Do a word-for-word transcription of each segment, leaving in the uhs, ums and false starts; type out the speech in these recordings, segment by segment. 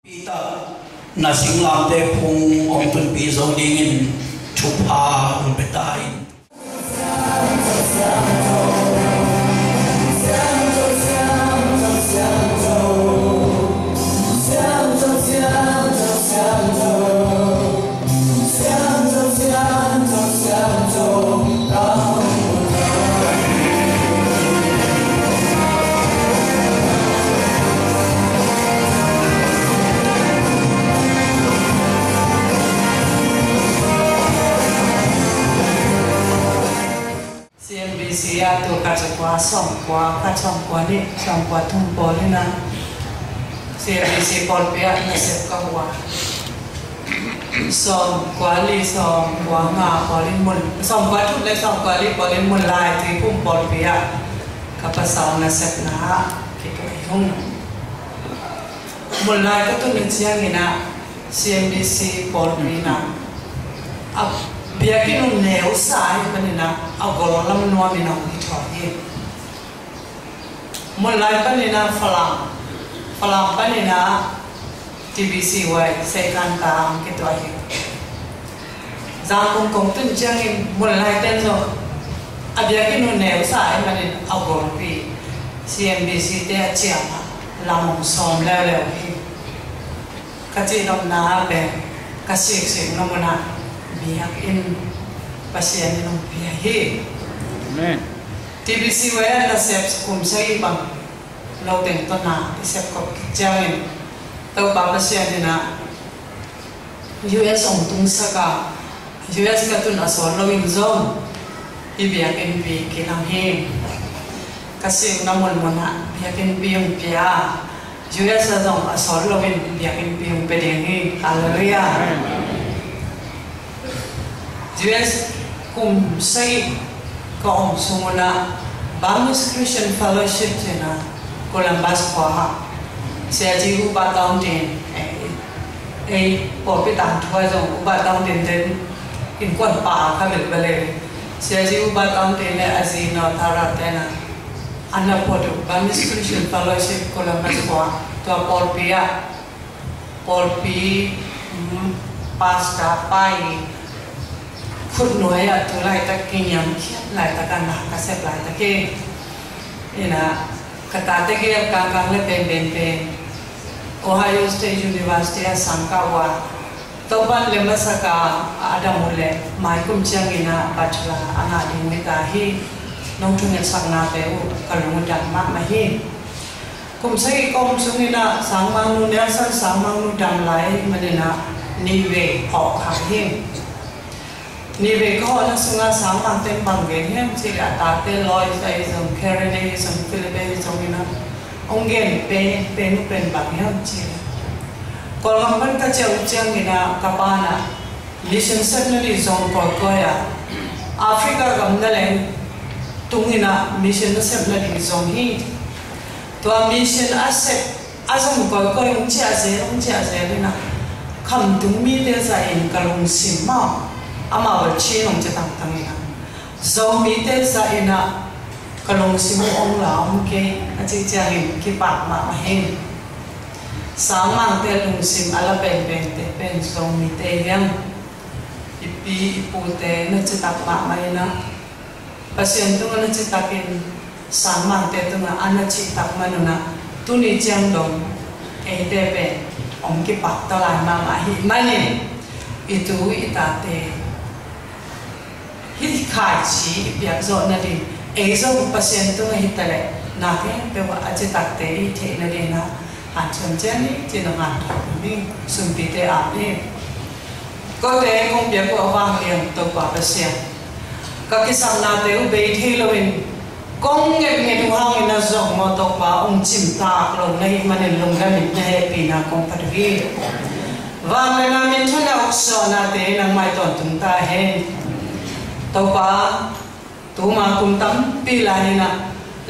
Peter, na singlamteh phung hong tunpih zo dingin thupha hong pia ta in. CMBC ah tul khat za kua sawmkua khat, sawmkua nih, sawmkua thum pawl in ah CMBC pawlpi ah nasep ka huh a, sawmkua li, sawmkua nga pawl in mun, sawmkua thum le sawmkua li pawl in Munlai Tuiphum pawlpi ah ka pasal nasepna ah kituak hi hang. Munlai ka tun uh ciangin ah CMBC pawlpi in ah a biakinn uh neu sa ahih manin ah a gol lam nuamin ah hong kithawi hi. Munlai panin ah Falam, Falam panin ah TBC Y Seikan ka hong kituak hi. Zangkong kong tun ciangin Munlai ten zong a biakinn uh neu sa ahih manin a golpi CMBC te a ciang ah lam hong sawm leuleu hi. Ka cihnopna ah pen ka siksik nop un ah biakinn Pasian in hong pia hi. Amen. TBC Y ah nasep kum sagih bang lo teng tawh na i sep khop khit ciangin Topa Pasian in ah US hong tungsak a, US ka tun a sawt loin zong hih biakinnpi kilang hi. Ka sikna munmun ah biakinnpi hong pia a, US ah zong a sawt loin biakinnpi hong pia ding hi. Halleluiah. US kum sagih ka om sung un ah Burmese Christian Fellowship ci-in ah Columbus khua ah Sia G. U Ba Thang Tin, ei, ei pawlpi tangthu ah zong U Ba Thang Tin ten innkuan pa ka bilbel hi. Sia G. U Ba Thang Tin le a zi Nau Tha Ra ten ah an na phuat uh Burmese Christian Fellowship Columbus khua, tua pawlpi ah pawlpi, mm, pastor pa i khutnuai ah tu laitak kiniamkhiat laitak ah na ka sep laitak hi. In ah ka tate gel kangkang le penpen pen Ohio State University ah sang kah uh a, Topa'n lem a sak a, a dam uh leh mai kum ciangin ah bachelor a ngah ding uh hi ta hi. Nong thungetsaknate uh ka lung uh dam mahmah hi. Kum sagih ka om sungin ah Sangmangnu, Nelson Sangmangnu dam lai manin ah nihvei hawh kha hi. Nihvei ka hawhna sungah Sangmangte'n bang gen hiam cih leh a tate Lois ahi zong, Karen ahi zong, Philip ahi zong in ah hong gen pen, pen uh pen bang hiam cih leh Kawlgam pan ka ciah uh ciangin ah ka pa'n ah mission sepna ding zong kawikawi a, Africa gam na leng tungin ah mission na sepna ding zong hi. Tua mission a sep a zong kawikawi hong ciah zel, hong ciah zel in ah khamtung mite zah in ka lungsim mah, amau a Chin hong ci tangtang in ah Zomite zah in ah ka lungsim uh hong la om kei a cih ciangin kipak mahmah hi. Sangmangte lungsim a la penpente pen Zomite hi hang. I pi i pute na citak mahmah in ah Pasian tungah na citakin Sangmangte tungah a na citak man un ah tuni ciang dong eite pen hong kipak ta lai mahmah ahih manin i tu i tate hih khaici i piak zawh nading, ei zong Pasian tungah hi ta leh na khempeuh ah a citakte i theih nading ah hanciam ciat ni ci-in hong hanthawn ni. Sumpite, amen. Kote kong piak uh a vanglian Topa Pasian, ka kisapnate uh bei thei loin kong ngetnget uh hangin a zong maw Topa hong cimtak lo na hih manin lungdamin na hehpihna kong phat uh hi. Vanglian a minthanna uksuahnate nangmah in tawntung ta hen. Topa, tuma kum tampi lai in ah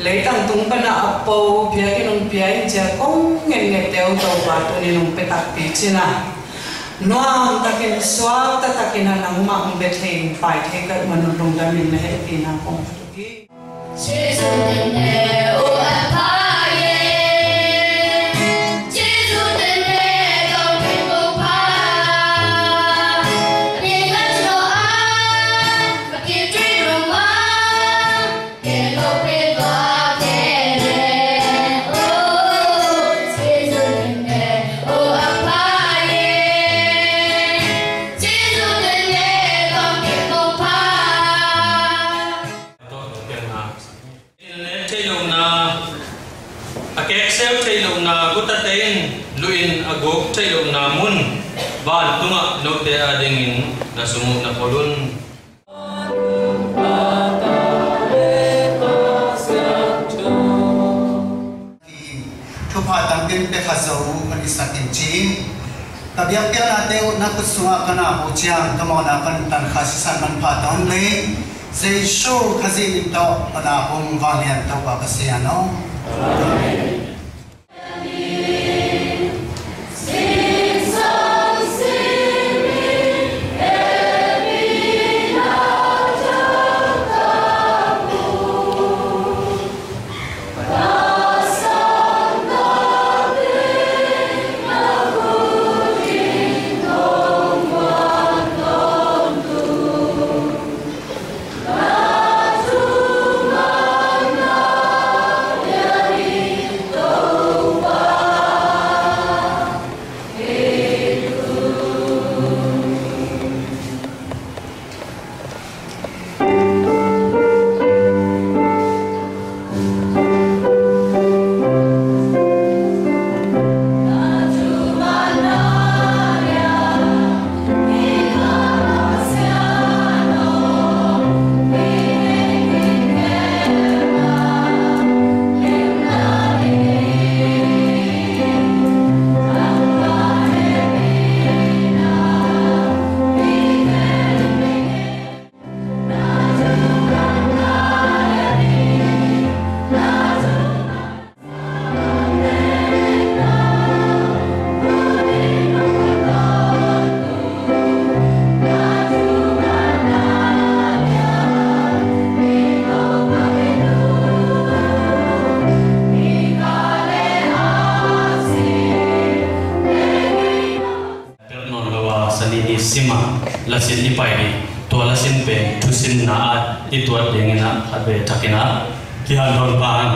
leitang tung pan ah a po biakinn hong pia in ci-a kong ngetngette uh Topa tuni-in hong pia takpi ci-in ah nuam takin suakta takin ah nangmah hong bia thei in pai thei ka hih manun lungdamin na hehpihna kong phat uh hi. Kekseu theih lohna gutate in luhin a guk theih lohna mun vantungah note adingin na sum uh na khol un. Thupha tampi pia kha zo uh kan i sak in ci-in, ka biakpiaknate uh na khut sungah ka na uh ciang ka mawhna ka nuntan kha sisan manpha tawn le, Jesu Khazih min tawh ka na um vanglian Topa Pasian aw. Amen. Tel nawn lo a, Sani ni sim a, lasin i pai ding. Tua lasin pen thusinna a i tuat dingin a, khat vei thakin a kihanthawn pah hang.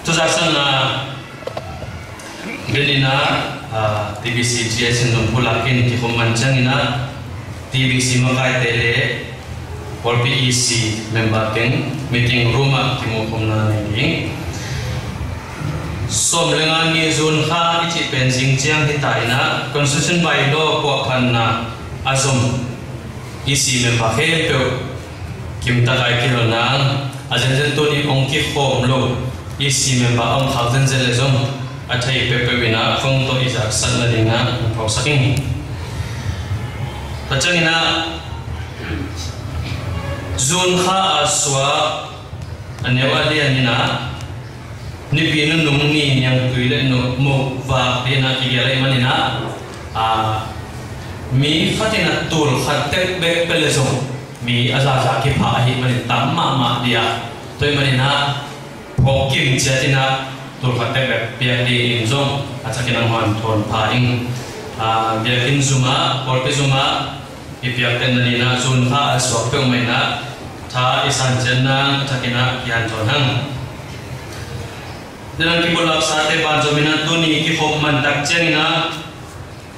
Tuzak sang a, Bel in a, ah, T B C G S in zong pulak in kikhop man ciangin a, T B C makaite le pawlpi E C member teng meeting room ah kimukhopna nei ding. Sawm le nga ni June kha i cih pen zing ciang hi ta in a, constitution bylaw puahphatna a zom E C member khempeuh kimtak a i kihel nang, a zenzen tuni hong kikhawm lo E C member a om khak zenzen le zong a thei peuhpeuh in a, khong tawh i zaksak nading a hong phawksak ing. Tua ciangin a, June kha a suak a neu a lian in a, Nipi nunung ni niangtui le no mo vak ding in a kigelh ahih manin a, a, mi khat in a tul khat tek bek pia le zong mi a zaza kipha ahih manin tam mahmah ding a, tua ahih manin a phawk kim ciat in a tul khat tek bek piak ding in zong a thakin a hong hanthawn pha ing. A, biakinn zum ah, pawlpi zum ah i piakten nading a June kha a suak peuhmah in a tha i san ciat nang a thakin a kihanthawn hang. Nidang kibulhak sate banzom in a tuni kikhop man tak ciangin a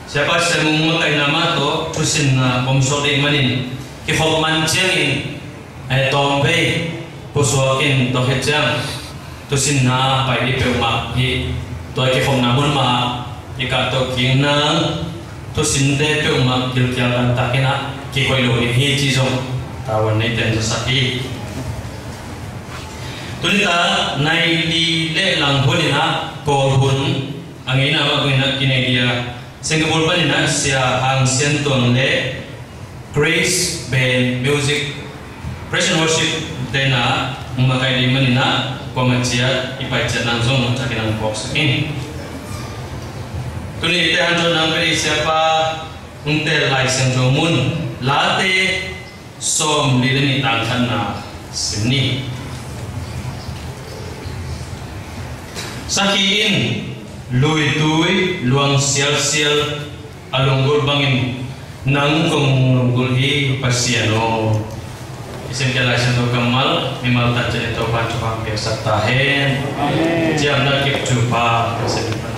Siapa Sia Mung makaihna mah tawh thusinna om suak ding manin kikhop man ciangin, eh, tawmvei pusuak in tua khit ciang thusinna pai ding peuhmah hi. Tua kikhopna mun mah i kahtoh kik nang, thusinte peuhmah gilkial dantakin a kikoih lo ding hi ci zong tavuan neiten zasak hi. Tuni ta nai li le lang hun in a Kawl hun a ngeina mah bangin a kinei ding a, Singapore panin a Sia Hang Sian Tuan le Grace Band Music, Praise and Worship te in a hong makaih ding manin a kuamah ciat i pai ciat nang zong a thakin a hong phawksak ing. Tuni i teh hanthawn nang pen i Siapa hong teel Lai Siangtho mun Late sawmli le nih tang khatna sim ni. Sakhi in luitui luang sialsial a lunggulh bangin nang kong lunggulh hi Pasian aw. I simkhiat Lai Siangtho kammal mimal tan ciat in Topa'n thupha piaksak ta hen. Amen. Ciamna kip Topa Pasian in panang.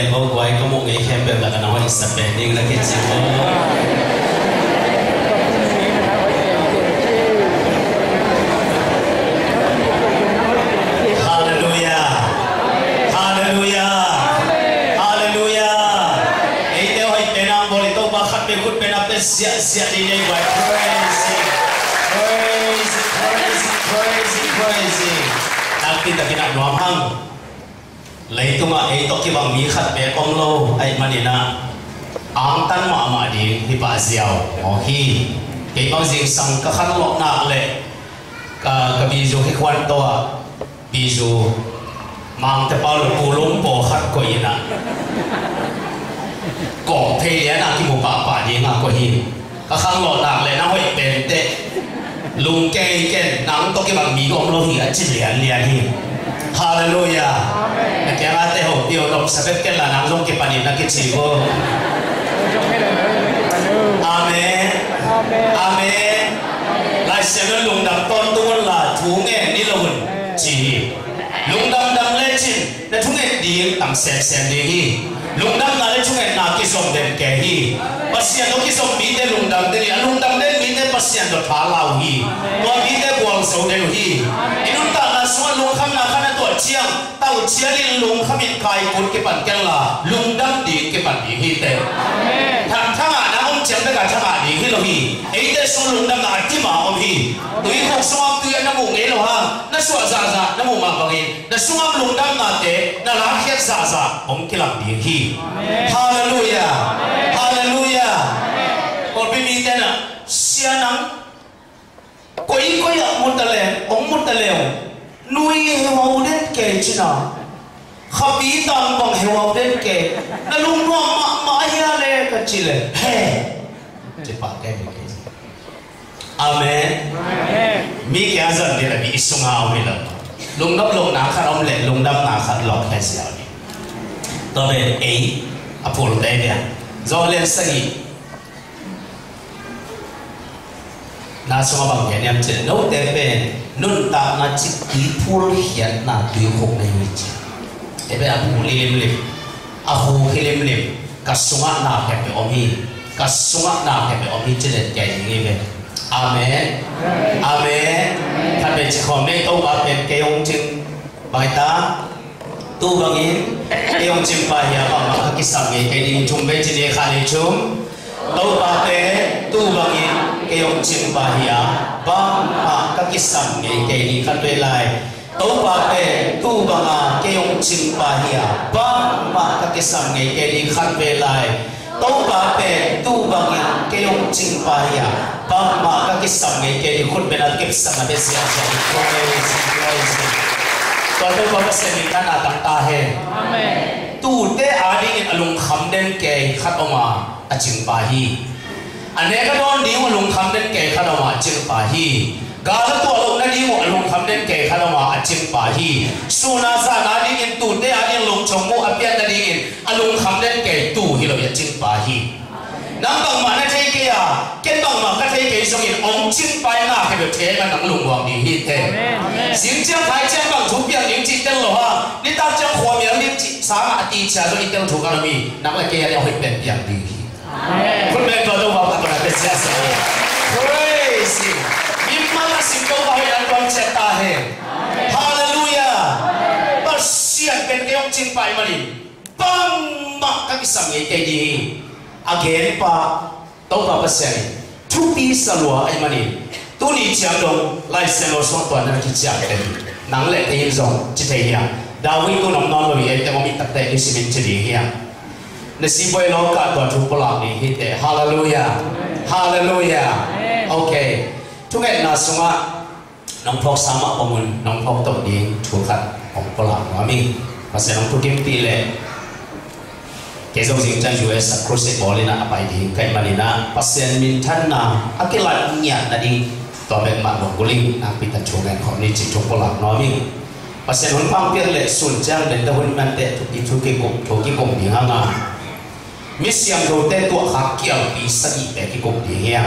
Ko guai, ka muh ngei khempeuh lakah na hoihsa pen ding na kici ko. Halleluiah. Halleluiah. Halleluiah. Eite hoih pen a bawl i, Topa khat pen khut pen a pia ziahziah ding ei guai. Praise Him. Praise Him, praise Him, praise Him, praise Him. Nakpi takin a nuam hang. Leitungah ei tawh kibang mi khat beek om lo ahih manin ah, angtan mahmah ding hi pah ziau mawk hi. Kei bang zingsang ka khanlawh nak leh ka, ka bizu hi khuan tawh ah, bizu Mangte pau lo pulum paw khat koih in ah, kawng phei lian a kimu pahpah ding a koih hi. Ka khanlawh nak leh na hoih pen teh, lungkei ken, nang tawh kibang mi om lo hi a ci lianlian hi. Halleluiah. Amen. Na kiangah te hopih un, nopsa bek ken la, nang zong kipan in na kici ko. Amen. Amen. Amen. Lai Siangtho in lungdam tawntung un la, thu ngen ni lo un ci hi. Lungdam dam lecin na thunget ding tam semsem ding hi. Lungdamna le thungetna kizom den kei hi. Pasian tawh kizom mite lungdam den hi. A lungdam den mite Pasian tawh tha la uh hi. Tua mite gualzo den uh hi. I nuntakna sungah lungkhamna khat na tuah ciang, talcian in lungkham in kaikun kipan kenla, lungdam ding kipan ding hi teh. Thangah na om ciang bek a thangah ding hi lo hi. Eite sung lungdamna a kim a om hi. Tuikhuk sungah tui a na muh ngei lo hang, na suah zahzah na muh mah bangin, na sungah lungdamnate na lakkhiat zahzah hong kilang ding hi. Halleluiah. Halleluiah. Pawlpi mite na, sia nang koikoi ah mu ta leng, hong mu ta leng, nui heuhau den kei cina, khapi tang bang heuhau den kei, na lungnuam mahmah hia le ka ci leh, he, ci pah kei ve kei. Amen. Amen. Mi kia zan ding a mi i sungah om hi lo. Lungdam lohna khat om leh lungdamna khat lawk khe ziau ni. Tua pen ei a phul te nia. Zawh len sagih na sungah bang gen hiam cih leh, note pen nuntakna cik tui phul khiatna tuikhuk na hi ci. Ei pen a phul hi limlim, a khuk hi limlim. Ka sungah na khempeuh om hi. Ka sungah na khempeuh om hi ci den kei ding hi ve. Amen. Amen. Khat vei ci khawm ni, Topa pen kei hong cing, bang hi ta, tu bangin kei hong cing pah hi a, bangmah ka kisam ngei kei ding. Thum vei ci ni, khat, nih, thum. Topa pen tu bangin kei hong cing pah hi a, bangmah ka kisam ngei kei ding. Khat vei lai. Topa pen tu banga kei hong cing pah hi a, bangmah ka kisam ngei kei ding. Khat vei lai. Topa pen tu bangin kei hong cing pah hi a, bangmah ka kisam ngei kei ding. Khut beng a kipsak a, bia ziahziah in. Praise Him, praise Him. Tua Topa Pasian min thang a tang ta hen. Amen. Tute adingin a lungkham den kei khat om a, a cing pah hi. A nek a dawn ding uh a lungkham den kei khat om a, a cing pah hi. Gal a tuah loh nading uh a lungkham den kei khat om a, a cing pah hi. Sun a zan a dingin, tute a ding lungchong uh a pian nadingin a lungkham den kei tu hi lo hi, a cing pah hi. Nang bangmah na thei kei a, ken bangmah ka thei kei zongin hong cing pah in, na khempeuh thei a, nang lungmuang ding hi teh. Amen. Zing ciang, phai ciang bang thu piang ding cih tel lo hang, nitak ciang khua mial ding cih sangah a ti cia zong i tel thu ka lo mi, nang le kei a ding a hoih pen piang ding hi. Amen. Khut beng tua Topa pah tua na pia sia sa. Praise Him. Mimal a sim Topa hoih an tuam ciat ta hen. Halleluiah. Pasian pen kei hong cing pah ahih manin bangmah ka kisam ngei kei ding hi. A gen pah Topa Pasian in thupi sa lua ahih manin, tuni ciang dong Lai Siangtho sungah tua na kiciam pen, nang le kei in zong ci thei hiam? David tu nong nawn lo hi, eite hong it takte i simin ci ding hiam? Na sipuai lawngkah tua thu pulak ding hi teh. Halleluiah. Halleluiah. Okay. Thungetna sungah nong phawksa mah bang un, nong phawk toh ding thu khat hong pulak nuam ing. Pasian hong thukimpih leh, kei zong zingciang U S a crusade bawl in ah a pai ding ka hih manin ah, Pasian minthanna a kilat ngiat nading tua bek mah nong kul ing. Nakpi tak thu ngen khawm ni cih thu pulak nuam ing. Pasian hun pang piak leh sun ciang bente hun mante thu ki, thu kikup, thu kikup ding hang a, mi siangthote tuahkhak kialpi sagih pen kikup ding hi a.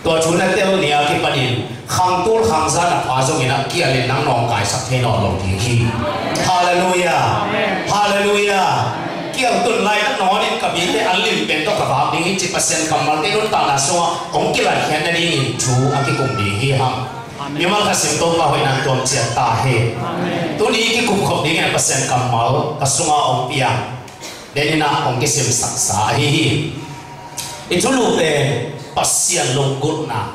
Tua thu na tel ni a kipanin khangtul khangza na pha zongin ah kial in nang nawngkaisak thei nawn lo ding hi. Halleluiah. Halleluiah. Kiang tun lai ka nawn in ka mite an lim pen tawh ka vak ding hi ci Pasian kammalte nuntakna sungah hong kilatkhiat nadingin thu a kikum ding hi hang. Mimal Kha Siangtho pa hoihna tuam ciat ta hen. Tuni kikum khop dingin Pasian kammal ka sungah hong piang. Deninah hong kisimsaksa ahi hi. I thulu pen Pasian lunggulhna.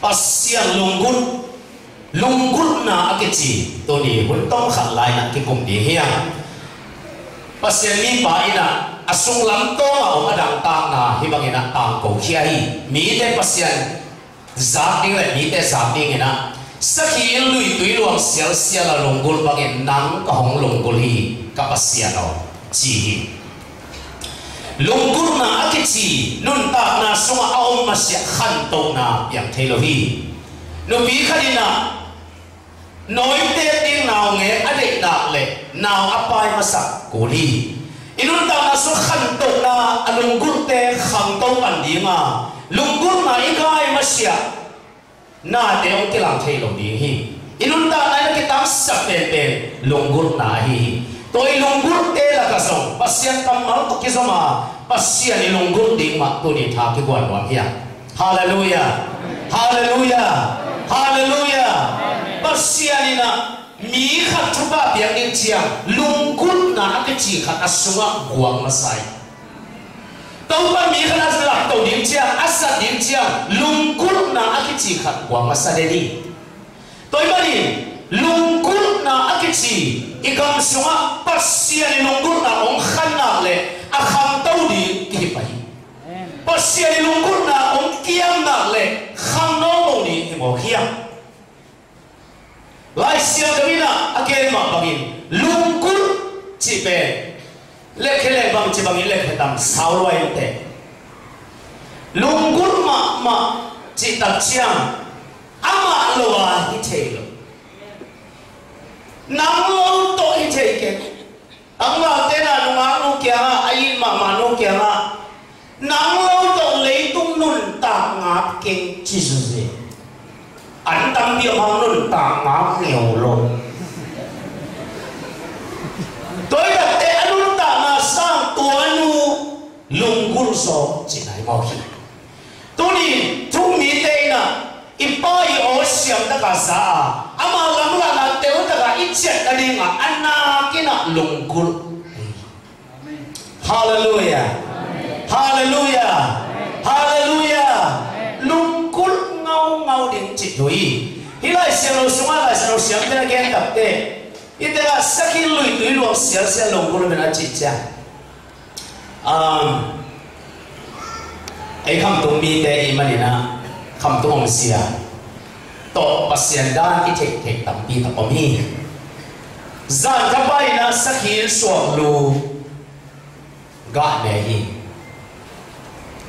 Pasian lunggulh, lunggulhna a kici tuni hun tawm khat lai-in kikum ding hi a. Pasian mipa inah a sunglam tawngah om a dangtakna hih banginah tangko khia hi. Mite Pasian zak ding le mite zak dinginah sakhi in luitui luang sialsial a lunggulh bangin nang ka hong lunggulh hi, ka Pasian aw, ci hi. Lunggulhna a kici nuntakna sungah a om masiah khantohna piang thei lo hi. Nupi khat inah nawite ding naungek a deihnak le nau a pai masak kul hi. I nuntakna sungah khantohna a lunggulhte khangto pan dinga lunggulhna i kai masiah nate hong kilang thei lo ding hi. I nuntakna in a kitangsak penpen lunggulhna ahi hi. Tua i lunggulhte lakah zong Pasian kammal tawh kizom a, Pasian i lunggulh ding mah tuni tha kiguan nuam hi a. Halleluiah. Halleluiah. Halleluiah. Pasian inah mi khat thupha piak ding ciang lunggulhna a kici khat a sungah guang masa hi. Topa mi khat a lakto ding ciang, a sat ding ciang lunggulhna a kici khat guang masa den hi. Tua ahih manin lunggulhna a kici i gam sungah Pasian i lunggulhna hong khannak le a khangto ding kihi pah hi. Pasian i lunggulhna hong kiamnak le khangno lo ding hi mawk hiam? Lai Siangtho inah a gen mah bangin lunggulh cih pen letkhe le bangci bangin letkhe tam sau lua in teh. Lunggulh mahmah cih tak ciang amah lo a hi thei lo. Nang lo tawh hi thei keng. Tangvalte na nungak nu kiangah, a it mahmah nu kiangah, nang lo tawh leitung nuntak ngap keng ci zuzi. An tampi a mang nuntak ngap ngeu lo. Tua hi takte a nuntakna sang tua nu lunggulh zaw ci nai mawk hi. Tuni thuk mite inah i pa i aw siam taka za a, ama lamlahna tel taka i ciat nadinga a nak inah lunggulh. Halleluiah. Halleluiah. Halleluiah. Lunggulh ngaungau ding cih thu hi. Hih Lai Siangtho sungah Lai Siangtho siamte a gen takte i tengah sakhi in luitui luang sialsial lunggulh men a cih ciang. Um, ei khamtung mite i maninah khamtung omsia tawh Pasian dan i theihtheih tampi tak om hi. Zan ka pa inah sakhi in suaklu gah ne hi.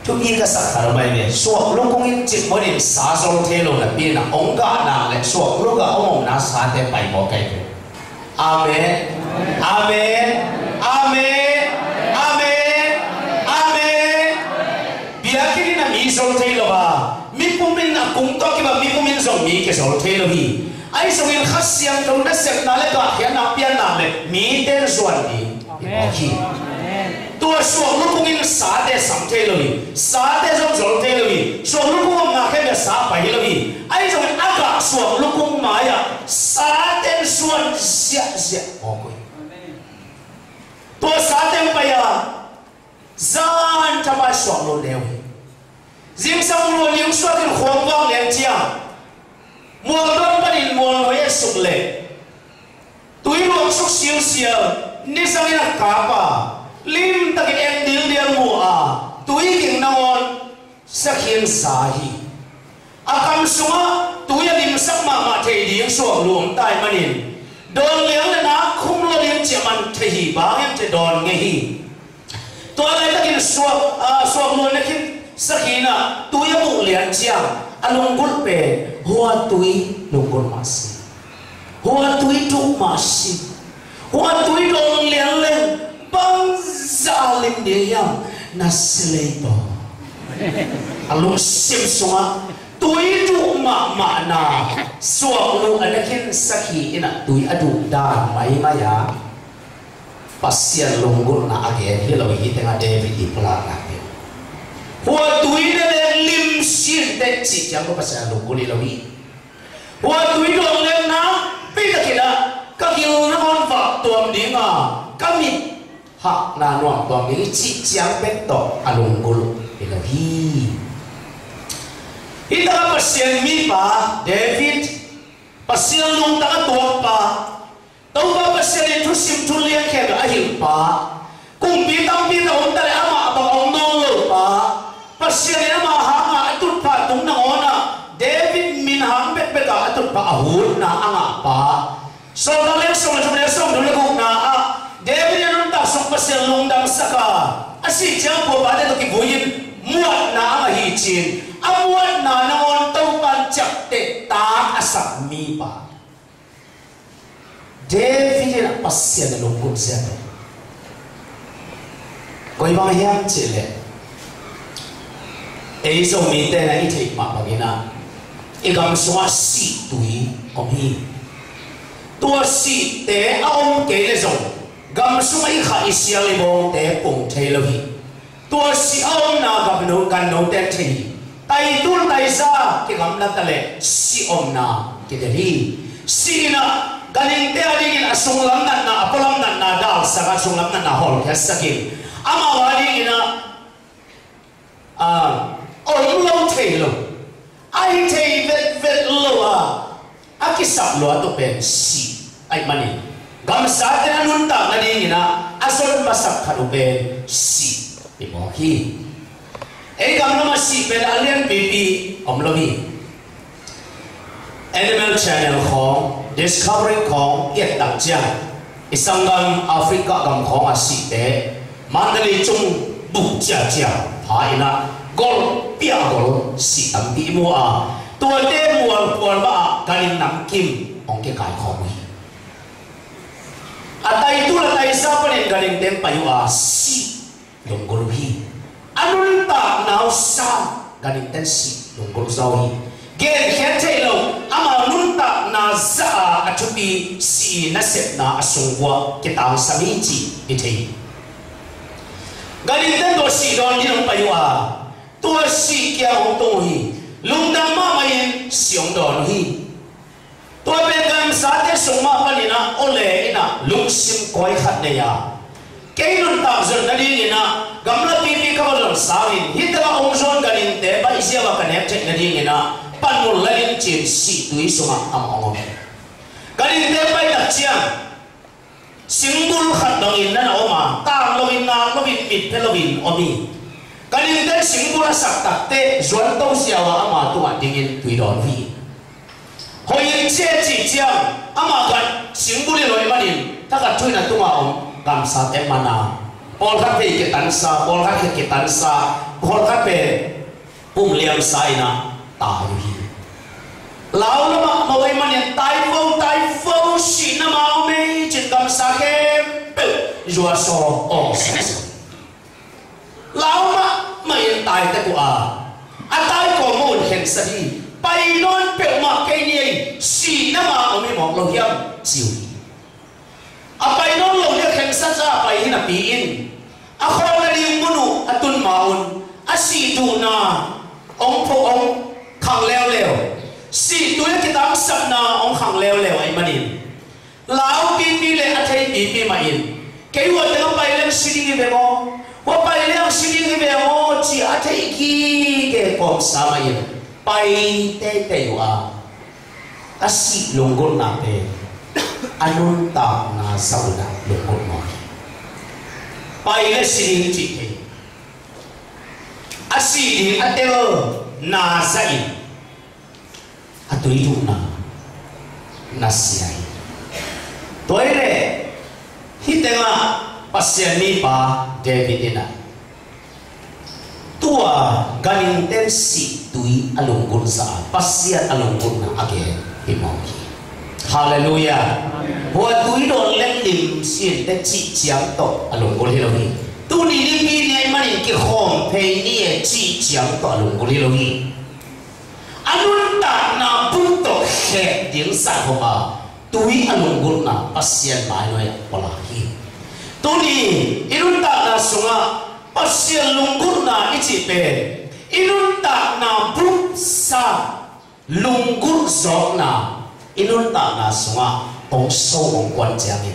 Thupi ka sak khat mai ve. Suaklu kung in cip monin sa zol thei lo napi inah hong gah nak le suaklu gah hong omna sate pai maw kai ve. Amen. Amen. Amen. Amen. Amen. Biakinn in a mi zol thei lo a, mipum in a kung tawh kibang mipum in zong mi kizol thei lo hi. Ahi zongin Kha Siangtho nasepna le gahkhiatna pianna le mite in zuan ding hi. Tua suak lukung in sate sam thei lo hi. Sate zong zol thei lo hi. Suak lukung om ngah khem le sa pai hi lo hi. Ahi zongin a gah suak lukung mai-ah sate in zuan ziahziah mawk uh hi. Tua sate in pai-a zan thamai suak lo neu hi. Zingsang luan ning suak in khuang vang lian ciang mualdawn panin mualhoi a suk leh tui luang suk siusial, nizangin a kap a, limtakin eng dildial mu a, tui ging nangawn sakhi in sa hi. A kam sungah tui a limsak mahmah thei ding suak lu om tai manin dawn liang le nak khum lo ding ciah man thei hi, bang hiam ciah dawn ngei hi. Tua laitakin suak, ah, suak luan na khin sakhi in ah tui a muh lian ciang a lunggulh pen hua tui lunggulh mah si. Hua tui duh mah si. Hua tui dawn lian leng bangzah a lim ding hiam na si lei tawh. A lungsim sungah tui duh mahmahna suak lu a na khin sakhi in ah tui a duh dan maimai a Pasian lunggulhna a gen hi lo hi, tengah David i pulakna hi. Hua tui na leng lim sin teh cih ciang ko Pasian lunggulh hi lo hi. Hua tui dong leng na pei takin ah ka gil nangawn vak tuam ding a, ka mit hakna nuam tuam ding hi cih ciang bek tawh a lunggulh hi lo hi. Hi takah Pasian mipa David, Pasian lungtang a tuakpa, Topa Pasian in thusim thu liankhia a hilhpa, kumpi tampi na om ta leh amah bang om nawn lopa, Pasian in amah hanga a tutphah tung nangawn ah David min hang bekbek a a tutphah a hutna a ngahpa, Sawltak lian sawm le thum le sawm thum le gukna ah David in a nuntak sung Pasian lungdamsak a, a sih ciang a puapate tawh kivui in muanna a ngah hi ci-in, a muanna nangawn Topa in ciapteh taak a sak mipa. David in a Pasian a lunggulh zia pen koi bang hiam cih leh, ei Zomite na i theih mah bangin ah i gam sungah sihtui om hi. Tua sihte a om kei leh zong gam sungah i khah i sial i bawngte pung thei lo hi. Tua sih a omna gamno gannote thei hi. Taitul taiza kigamla ta leh sih omna kitel hi. Sih in ah ganhingte a dingin a sunglam natna, a pualam natna dalsak a, sunglam natna hawlkhiatsak in, amau a dingin ah, ah, om lo thei lo, a hi thei vetvet lo a, a kisap luat uh pen sih ahih manin, gamsate a nuntak nadingin ah a zon masak khat uh pen sih i mawk hi. Ei gam lamah sih pen a lianpipi om lo hi. Animal Channel khawng, Discovery khawng i et tak ciang, i sanggam Africa gam khawng a sihte Mandalay cung buk ciacia pha in ah gol piah gol sih tampi i mu a, tuate mualpual mah ah ganhing namkim hong kikaikhawm uh hi. A taitul a taiza panin ganhingte pai uh a, sih lunggulh uh hi. A nuntakna uh sang ganhingte in sih lunggulh zaw uh hi. Genkhiat theih loh amau nuntakna zah a, a thupi sih nasepna a sungkua kitangsam hi cih i thei hi. Ganhingte in tua sih dawn dingin hong pai uh a, tua sih kiang hong tung uh hi. Lungdam mahmah in sih hong dawn uh hi. Tua pen gamsate sung mah panin ah aw le in ah lungsim kawi khat nei a, kei nuntak zon nadingin ah gamla pipi ka va zon sau in, hih tengah hong zuan ganhingte baih ziau a ka nek theih nadingin ah panmun la in ci-in sihtui sungah amah hong om hi. Ganhingte pai tak ciang singbul khat bangin na na om a, tang loin, nak loin, mit pia loin om hi. Ganhingte in singbul a sak takteh zuanto ziau a ama tungah dingin tui dawn uh hi. Hoih in ci e cih ciang amah khat singbul hi lo ahih manin, thakhat thu in a tungah om gamsate man a, pawlkhat phei kitansa, pawlkhat khe kitansa, pawlkhat pen pum liamsa in ah tai uh hi. Lau lamah mo ahih manin tai vo, tai vo, sihna ma om ei ci-in gamsa khempeuh zuasaw awngsa. Lau mahmah in tai tek uh a, a tai kawm un khensat hi. Pai nawn peuhmah kei ni ei, sihna ma om hi mawk lo hiam ci uh hi. A pai nawn lo ding a khensat a pai hi napi in, a khawlna ding mun uh a tun ma un a sih duhna hong pho hong khang leuleu, sih tui a kitangsapna hong khang leuleu ahih manin, lau pipi le a thei pipi mah in, kei hua teng a pai leng si ding hi ve maw, hua pai leng si ding hi ve maw ci a thei gige kawmsa mah in pai teitei uh a, a sih lunggulhna pen a nuntakna zah un ah lunggulh mawk hi. Pai le si ding cih thei, a sih ding a telna zah in a tui duhna nasia hi. Tua hi leh hih tengah Pasian mipa David in ah tua ganhingte in sih tui a lunggulh zah a, Pasian a lunggulhna a gen hi mawk hi. Halleluiah. Hua tui dawn leng lim sin teh cih ciang tawh a lunggulh hi lo hi. Tuni nipi ni ahih manin kikhawm phei ni e cih ciang tawh a lunggulh hi lo hi. A nuntakna buk tawh khek ding zah hong a, tui a lunggulhna Pasian mainuai ah pawlak hi. Tuni i nuntakna sungah Pasian lunggulhna i cih pen i nuntakna bupsa lunggulh zawkna i nuntakna sungah hong so hong kuan ciangin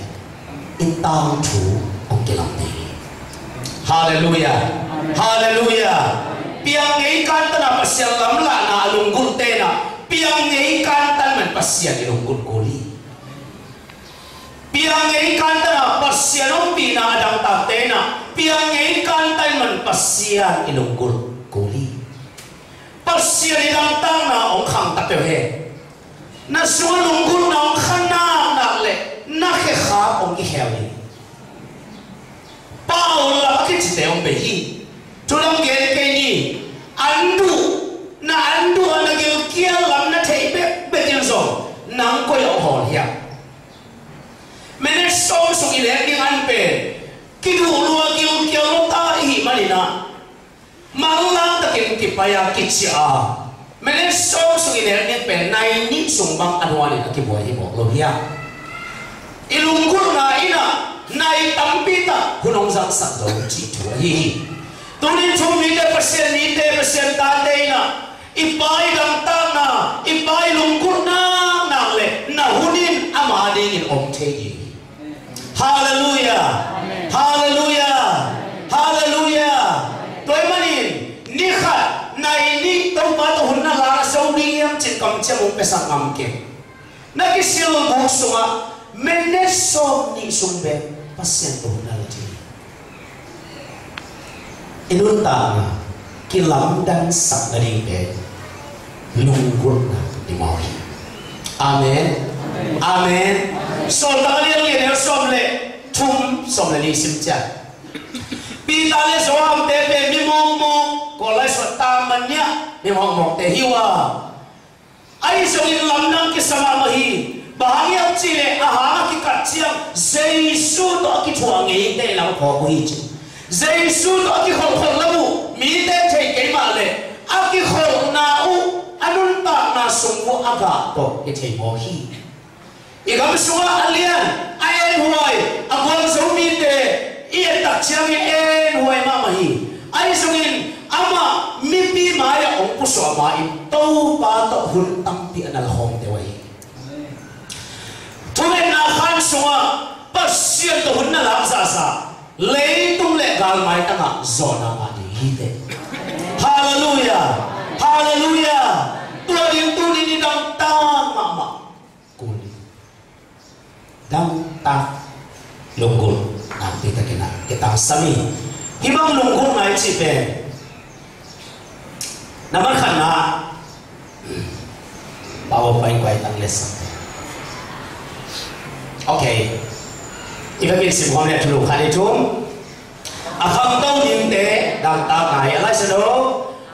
i tangthu hong kilam ding hi. Halleluiah. Halleluiah. Piang ngei kantanah Pasian lamlahna a lunggulh tenah piang ngei kantan man Pasian i lunggulh kul hi. Piang ngei kantanah Pasian ompihna a dangtak tenah piang ngei kantan man Pasian i lunggulh kul hi. Pasian i dangtakna hong khangta peuh hen. Na sungah lunggulhna hong kha naknak le na khekhap hong kikhel hi. Paul lam a kicite hong bei hi. Thu lam gen kei ni. An duh, na an duh a na gilkial lam na theih bekbek in zong nang koi ah hong hawl hiam? Minute sawm sung i lek ding an pen kiduh lua gilkial lua ta i hih maninah manlang takin kipai a kici a, minute sawm sung i lek ding pen nai nih sung bang a nuanin a kibuai hi mawk lo hiam? I lunggulhna innah nai tampi tak hun hong zangsak zo cih thu ahi hi. Tunin thu mite, Pasian mite, Pasian tate innah i Pa i dangtakna, i Pa i lunggulh naknak le na hun in ama dingin om thei ding hi. Halleluiah. Halleluiah. Halleluiah. Tua ahih manin ni khat nai nih Topa tawh hun na la zo ding hiam cin kamciam hong piasak ngam kei. Na kisil buk sungah minute sawm nih sung bek Pasian tawh hun na la ding. I nuntakna kilamdangsak nading pen lunggulhna i mawk hi. Amen. Amen. Sawltak a lian lian a sawm le thum, sawm le li sim ciat. Peter le Johan te pen mi mawkmawk, Kawl lai suah ta man niah mi mawkmawkte hi uh a, ahi zongin lamdang kisa mahmah hi. Bang hang hiam cihleh a hang a kikat ciang Jesu tawh a kithuah ngeite lam a phawk uh hi ci. Jesu tawh a kikholhkholh lam uh mite thei kei mah leh a kikholhna uh a nuntakna sung uh a gah tawh kithei mawk hi. I gam sungah a lian, a enhuai, a guangzo mite i ettak ciangin enhuai mahmah hi. Ahi zongin amah mipi mai-ah hong pusuah ma-in Topa tawh hun tampi a na la khawm deuh ahi. Thungetna khan sungah Pasian tawh hun na lak zahzah leitung le gal maitangah zawhna ngah ding hi teh. Halleluiah. Halleluiah. Tua ding tuni ni dangtak mahmah. Kul ding. Dangtak lunggulh nakpi takin ah kitangsam hi. Hih bang lunggulhna i cih pen na man khatna, Pau pai kuai tang le sam. Ok. I ka kin sim khawm le thulu khat i thum. A khamto dingte dangtak ngai a laisa lo.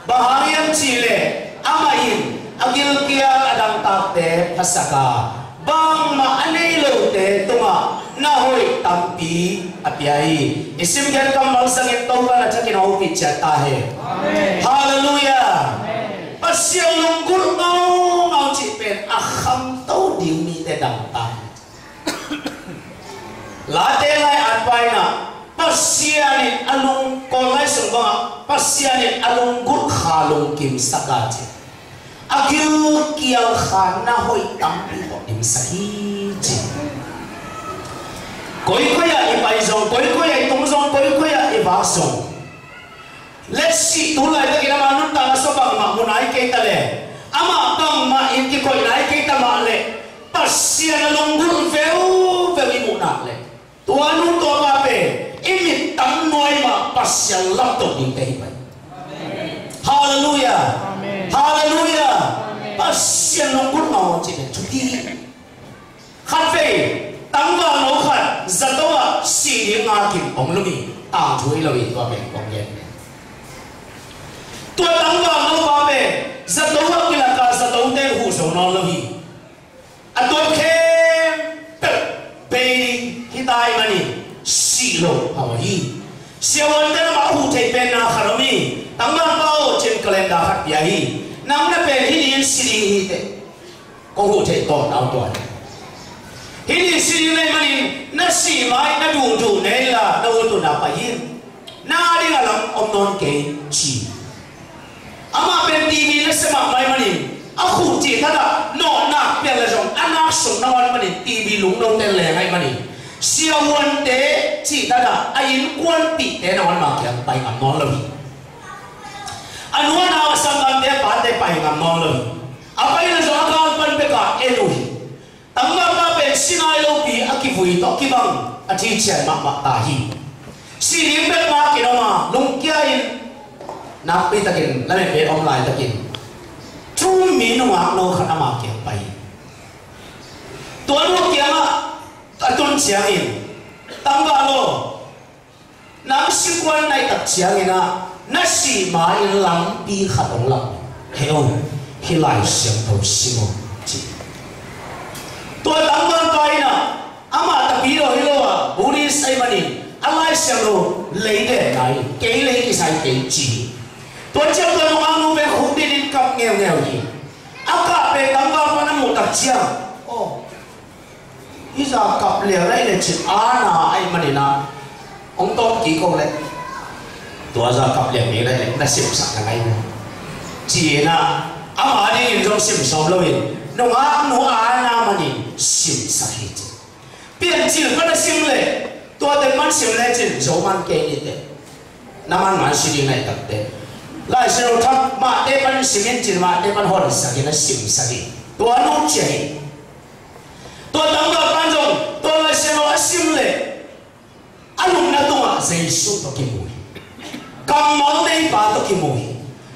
Bang hang hiam cihleh amah in a gilkial a dangtakte phasak a, bangmah a nei lote tungah na hoih tampi a pia hi. I simkhiat kammal sangin Topa na thakin a hopih ciat ta hen. Halleluiah. Pasian lunggulh ngaungau cih pen a khamto ding mite dangtak. Late lai-at paina Pasian in a lung, Kawl lai sung bangah Pasian in a lunggulh kha lungkimsak a ci. A gilkial kha na hoih tampi tawh dimsak hi ci. Koikoi ah i pai zong, koikoi ah i tung zong, koikoi ah i vak zong, letsih tu laitakin amah nuntakna sua bangmah mu nai kei ta le, amah bangmah in kikoih nai kei ta mah le, Pasian a lunggulh veuveu i muh nak le, tua nu tua pa pen i mit tam nuai mah Pasian lamto dingte hi pai. Halleluiah. Halleluiah. Pasian lunggulh mah cih pen thupi hi. Khatvei tangvalno khat zato ah sih ding ngakin hong lum hi. Tangthu hi lo hi, tua pen kong gen. Tua tangvalno pa pen zato ah kilak a zatote huh zo nawn lo hi. A tuam khempeuh bei ding hi ta ahih manin sih lo hau hi. Siavuante lamah a huh theih pen na khat om hi. Tangvalpa aw, cin calendar khat pia hi. Nang na pen hih ni in si ding hi teh. Kong huh theih tawm nau tua hi. Hih ni si ding na hih manin na sih ma-in na duhduh nei inla na ut uh na pai in. Na ding a lam om nawn kei ci. Amah pen T V na sia mahmah ahih manin a khut cih thatah nawhnak piang le zong a nak sung na hon manin T V lungnote leng ahih manin siavuante cih thatah a innkuanpihte na hon mah kiang pai ngam nawn lo hi. A nu a nau a sanggamte a pate pai ngam nawn lo hi. A pai le zong a gal pan bek a en uh hi. Tangvalpa pen Sinai lopi a kivui tawh kibang a thician mahmah ta hi. Si ding bek ma kinawm a lungkia in nakpi takin lametpet om laitakin thu-um mi nungak no khat ama kiang pai hi. Tua nu kiangah a tun ciangin tangval aw, nang sikuan naih tak ciangin ah na sih ma-in lampi khat hong lak hi. Hih Lai Siangtho sim aw ci. Tua tangvalpa in ah amah Tapidaw hi lo a Buddhist ahih manin a Lai Siangtho lei den nai, kei lei kisai kei ci hi. Tua ciang tua nungak nu pen khukdin in kap ngeungeu hi. A kah pen tangvalpa na muh tak ciang, aw, hih zah kap liang na hi le cin, a na ahih manin ah hong tawm kik ko le, tua zah kap liang na hi le na simsak na ngai maw ci-in ah ama dingin zong sim sawm loin nungak nu a na manin simsak hi ci. Piancil pan a sim le tua teng man sim le cin zo man kei ni teh. Na man man si ding naih tak teh. Lai Siangtho thak mahte pan sim in cin mahte pan honsak in a simsak hi. Tua nu cia hi. Tua tangvalpa in zong tua Lai Siangtho a sim le a lupna tungah Jesu tawh kimu hi. Kammal neipa tawh kimu hi.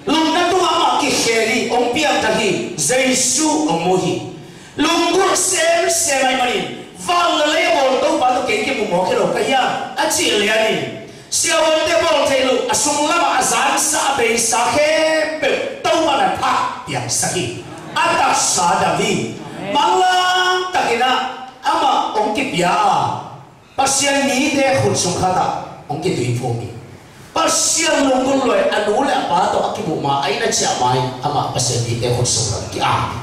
Lupna tungah amah kikhel hi, hong piangthak hi, Jesu hong mu hi. Lunggulh semsem ahih manin van le lei a bawl Topa tawh kei kimu mawk hi lo ka hiam a cih lianin siavuante bawl theih loh a sung lamah a zansa a beisa khempeuh Topa na thak piangsak hi. A taksa dam hi. Manlang takin ah amah hong kipia a Pasian mite khut sung khatah hong kituiphum hi. Pasian lunggulh lua-in a nu le a pa tawh a kimuh ma a inn a ciah ma-in amah Pasian mite khut sung khatah ki-am hi.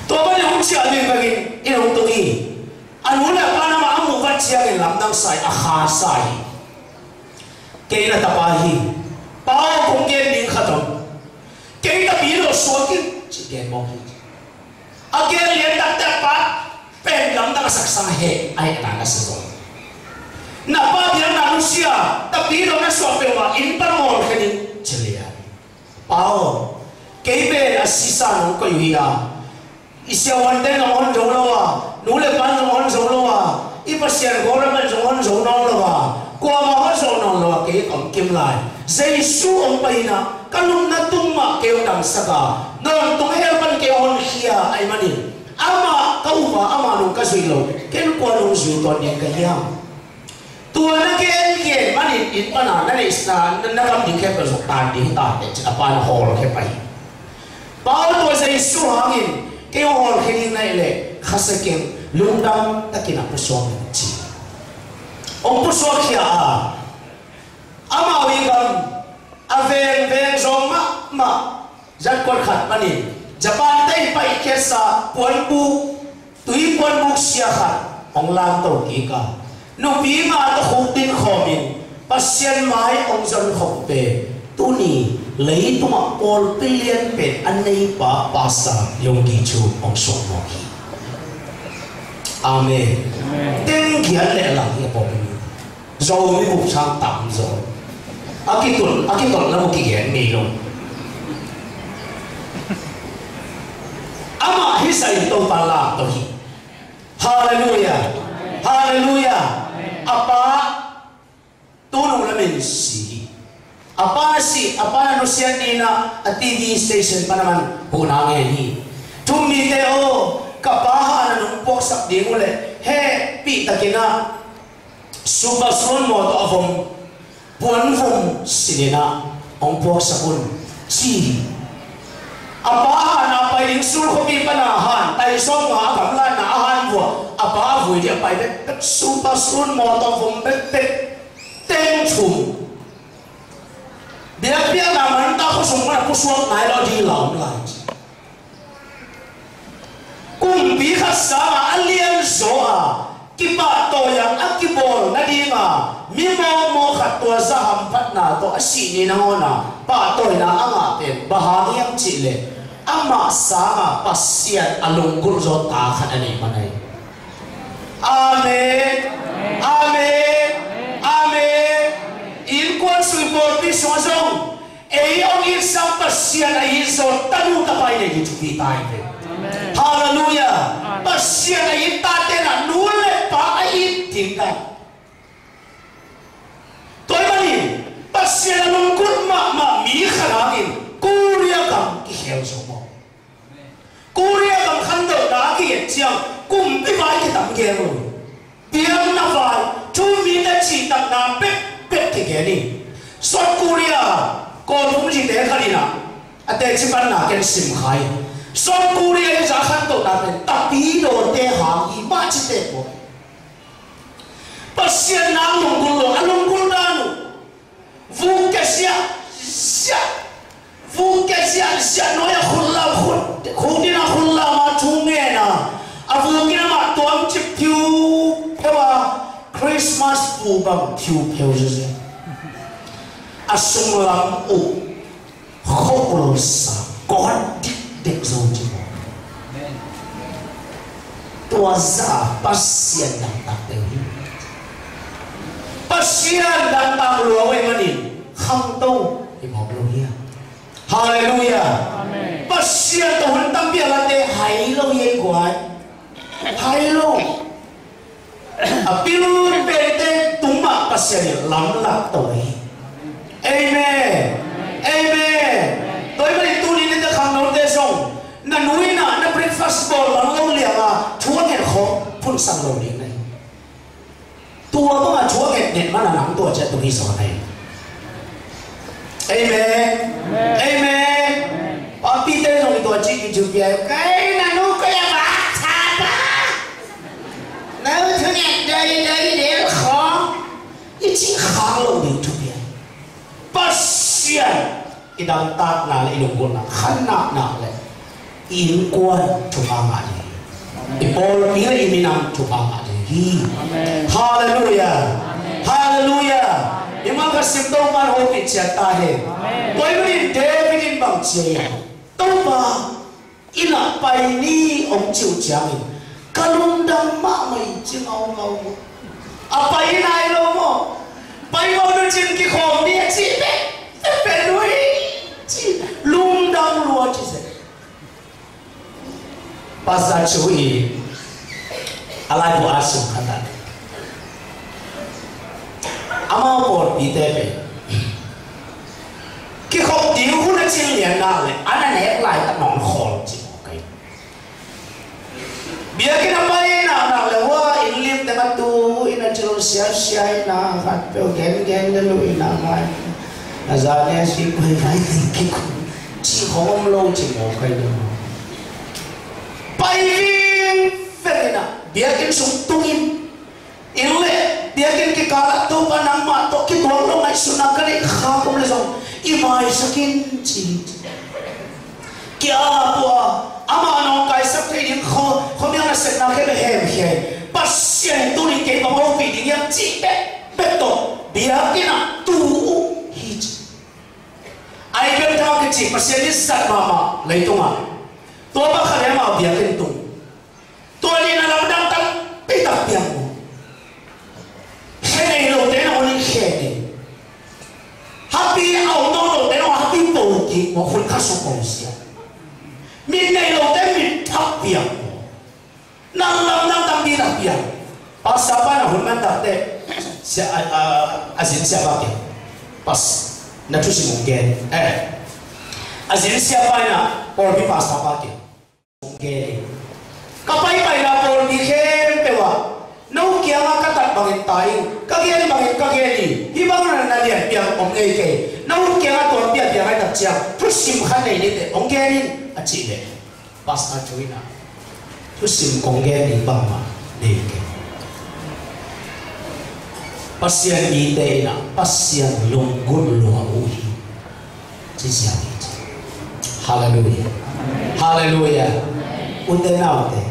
Tua panin hong ciah ding bangin inn hong tung hi. A nu le a pa in amah a muh vat ciangin lamdang sa-in a kha sa hi. Kei na tapa hi. Pa aw, kong gen ding khat om. Kei Tapidaw suak in ci gen mawk hi. A gen lian taktak pa pen lamdang a saksa heh a hehna na sa zaw. Na pa biakna nusia Tapidaw na suak peuhmah inn pan hong hawlkhia in ci lian. Pa aw, kei pen a sisa nong koih uh hi a, i siavuante zong hon zo lo a, nu le pa zong hon zo lo a, i Pasian kawlram zong hon zo nawn lo a, kuamah hon zo nawn lo a, kei ka om kim lai. Jesu hong pai in ah ka lupna tung mah kei hong damsak a, nawntung hell pan kei hong honkhia ahih manin amah ka up a, ama nung ka zuih lo, ken kua nung zui tawn ding ka hiam? Tua na gen gen manin inn pana na neihsa na, na gam ding khempeuh zong tan ding hi ta teh ci-in a pa na hawlkhia pah hi. Pa aw, tua Jesu hangin kei hong hawlkhia ding na hih leh khasia keng, lungdam takin a pusuak in ci. Hong pusuak khia a, amau i gam a vengveng zawng mahmah, zatkuat khat panin Japan te in paihkhiatsa puanbuk, tui puanbuk sia khat hong lamto kik a, nupi mah tawh khukdin khawmin Pasian mai hong zon khop pen tuni leitungah pawlpi lianpen a neipa Pastor Yonggi Cho hong suak mawk hi. Amen. Amen. Teng giat le lang hi a pawlpi. Zomi bup sang tam zaw. A kitun, a kitolhna bup kigen ngei lo. Amah hih zah in Topa lamto hi. Halleluiah. Halleluiah. A pa, tunu lamin si hi. A pa na sih, a pa na nusiat ni-in ah a T V station pan a man huhna ngen hi. Thu-um mite aw, ka pa hahna nong puaksak ding uh leh hehpihtakin ah Super Saloon mawtaw a vom, puanvom sin in ah hong puaksak un ci hi. A pa hahna pai ding, Seoul khuapi pana han tai sawmnga a gamlatna a han vua, a pa a vui ding a pai bekbek, Super Saloon mawtaw vom bekbek, teng thum. Biakpiakna man ta khuasung pana pusuak nai lo a ding la om lai ci. Kumpi khat sangah a lianzaw a kipahtawi a, a kibawl nadinga mi mawkmawk khat tua zah hamphatna tawh a sih ni nangawn a pahtawina a ngah pen bang hang hiam cihleh amah sangah Pasian a lunggulh zaw ta khat a neih man ahi. Amen. Amen. Amen. Innkuan sung, pawlpi sungah zong ei hong it sang Pasian a it zaw tanu tapa i neih ding thupi ta hi ve. Halleluiah. Pasian a it tate in a nu le pa a it ding ta. Tua ahih manin Pasian a lunggulh mahmah mi khat hangin Korea gam kikhel zo maw? Korea gam khantohna a kiget ciang kumpi vai kitam gel lo. Biakna vai, thu mite cihtakna bekbek kigen hi. South Korea, Kawlpum lite khat in a, a teci panna ken sim kha hi. South Korea in za khantohna pen tapidawte hang hi mah ci teh maw. Pasian nang lunggulh lo, a lunggulh dan uh. Vuk kia ziah ziah, vuk kia ziah ziah nuai a khut lam khut, khut in a khut lam a thu ngen a, a vuk in amah tuam cip phiu phiu a, Christmas pu bang phiu phiu ziahziah. A sunglam uh khuaulsa kawt dikdek zo ci maw. Tua zah Pasian dangtak peuh hi. Pasian dangtak lua uh ahih manin khangto hi mawk lo hi a. Halleluiah. Pasian tawh hun tampi a late hai lo hi ei guai. Hai lo. A pil pente tung mah Pasian in lamlak to hi. Amen. Amen. Tua ahih manin tuni in na khangnote zong na nu in a na breakfast bawl man lo liang a thu a ngen khawng phunsak lo ding na hi. Tua bang a thu a ngen ngen man a nang tua ciat tung hi zaw na hi. Amen. Amen. Papite zong i tua ci i thupi a, kei na nu kei a vak tha pa. Na u thu ngen dai dai del khawng i cih khak lo ding thupi a. Pasian i dangtakna le i lunggulhna, khanahna le i innkuan thupha ngah ding hi. I pawlpi le i minam thupha ngah ding hi. Halleluiah. Halleluiah. I mal ka sim Topa'n hopih ciat ta hen. Tua ahih manin David in bang ci a, Topa, inn ah pai ni hong cih uh ciangin ka lungdam mahmah hi ci ngaungau. A pai nai lo maw? Pai maw, nu cin kikhawm ni a cih pek pek pen uh hi ci, lungdam lua ci seh. Pastor Chu in a laibu a sung khat ah amau pawlpite pen kikhop ding hun a cin lian nak le a na nek laitak nong khawl ci maw kei. Biakinn a pai nak nak le hua inn lim teng a tu inn a cil siasia inn a khat peuh gen gen le lu inn a mai a za ne si pai vai teng kikhop ci khawng om lo ci maw kei le. Pai vingveng in a biakinn sung tungin inn le biakinn kikal ah Topa nangmah tawh kituak lo ngaihsutna ka neih khak om le zong i maisak in ci. Kia pua amah nawngkaisak thei ding khaw khuamial nasepna khempeuh hemkhia hi. Pasian in tuni kei bang hopih ding hiam cih pek pek tawh biakinn ah tu uh hi ci. Ai bel tha kici Pasian in zat mahmah leitungah tua bang khat le amau biakinn tung. Tua ni na lamdang tampi tak piang maw? Khe nei lote na hon in khe ding. Happy a om nawn lote na hon happy po kik maw, hun kha suk maw sia. Mit nei lote mit thak piang maw? Na lamdang tampi tak piang. Pastor pa na hun man tak teh sia a, a, a zin sia pa ke. Pas na thusim hong gen. Eh. A zin sia pa na pawlpi pastor pa ke. Ka paipaina pawlpi khempeuh ah no kiangah ka tat bangin ta in, ka gen bangin ka gen hi. Hih bang na na lian piang om ngei kei. No kiangah tuam piang piang ai tak ciang thusim khat nei ni teh hong gen in a cih leh Pastor Chu in a thusim kong gen ding bangmah nei kei. Pasian mite in a Pasian lunggulh lua uh hi. Ci ziau hi ci. Halleluiah. Halleluiah. Ute naute,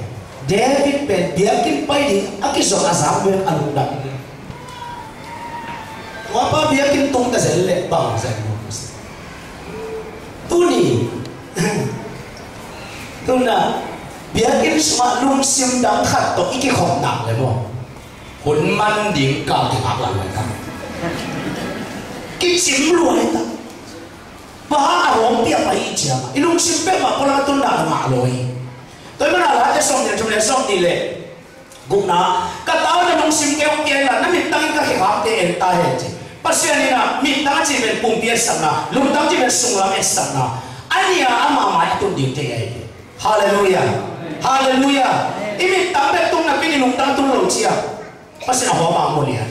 David pen biakinn pai ding a kizom a zak bek a lungdam. Tua pa biakinn tung ta zel leh bang zel lo. Tuni tuna biakinn sungah lungsim dang khat tawh i kikhop nak le maw, hun man ding kal kingak lak luai ta. Kicim luai ta. Pa a hong piak pai i ciang i lungsim peuhmah pualam a tun nak ngah lo hi. Tua hi mana Late sawm nih le thum le sawm nih le gukna, ka tau na lungsim kei hong pia inla na mittang in ka khekhapte en ta hen ci. Pasian in ah mittang a ci pen pumpi etsakna, lungtang ci pen sunglam etsakna. A nih a amah mai a tun ding thei ahi. Halleluiah. Halleluiah. I mittang bek tung napi-in i lungtang tung lo cia. Pasian a hawm a mu lian.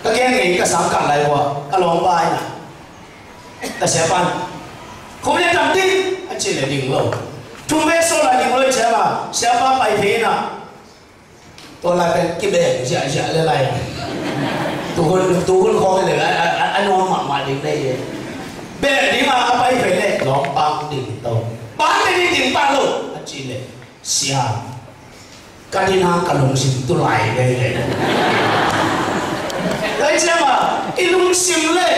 Ka gen ngei ka sang kah lai ua ka lawmpa in ah, ka siapa in, "Khum le tam ding," a ci le ding lo. Thum ve sawl lai ding lo i ciang a siapa pai phei in ah, tua lai pen kibeng ziahziah le lai. Tuhun, tuhun khawng le a, a, a, a nuam mahmah ding le. Beh ding a, a pai phei le lawmpa ding to. Bang te ding ding pa lo a ci le. Sia, ka ding a ka lungsim tu lai veve. Lai ciang a i lungsim le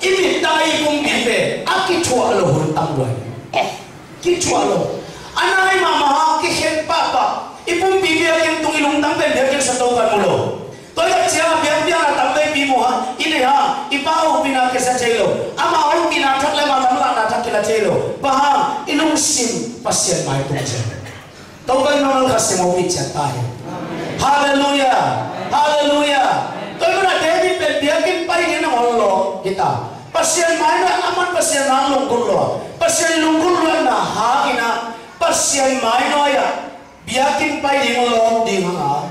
i mittang i pumpi pen a kithuah lo hun tam luai. Kithuah lo. A nai mahmah a kikhen pahpah i pumpi biakinn tung i lungtang pen biakinn sung Topa mu lo. Tua i tak ciang a biakpiakna tam veipi mu a i nei a, i pa hopihna kisa thei lo. Ama hopihna thak le ama lamlahna thak kila thei lo. Bang hang? I lungsim Pasian mai tung ciang. Topa in nong kha sim hopih ciat ta hi. Halleluiah. Halleluiah. Tua i mana David pen biakinn pai ding na ngol lo hi ta. Pasian mai na a man Pasian na lunggulh lo. Pasian lunggulh lo na hang in ah Pasian mai no ya. Biakinn pai ding lawm ding hang a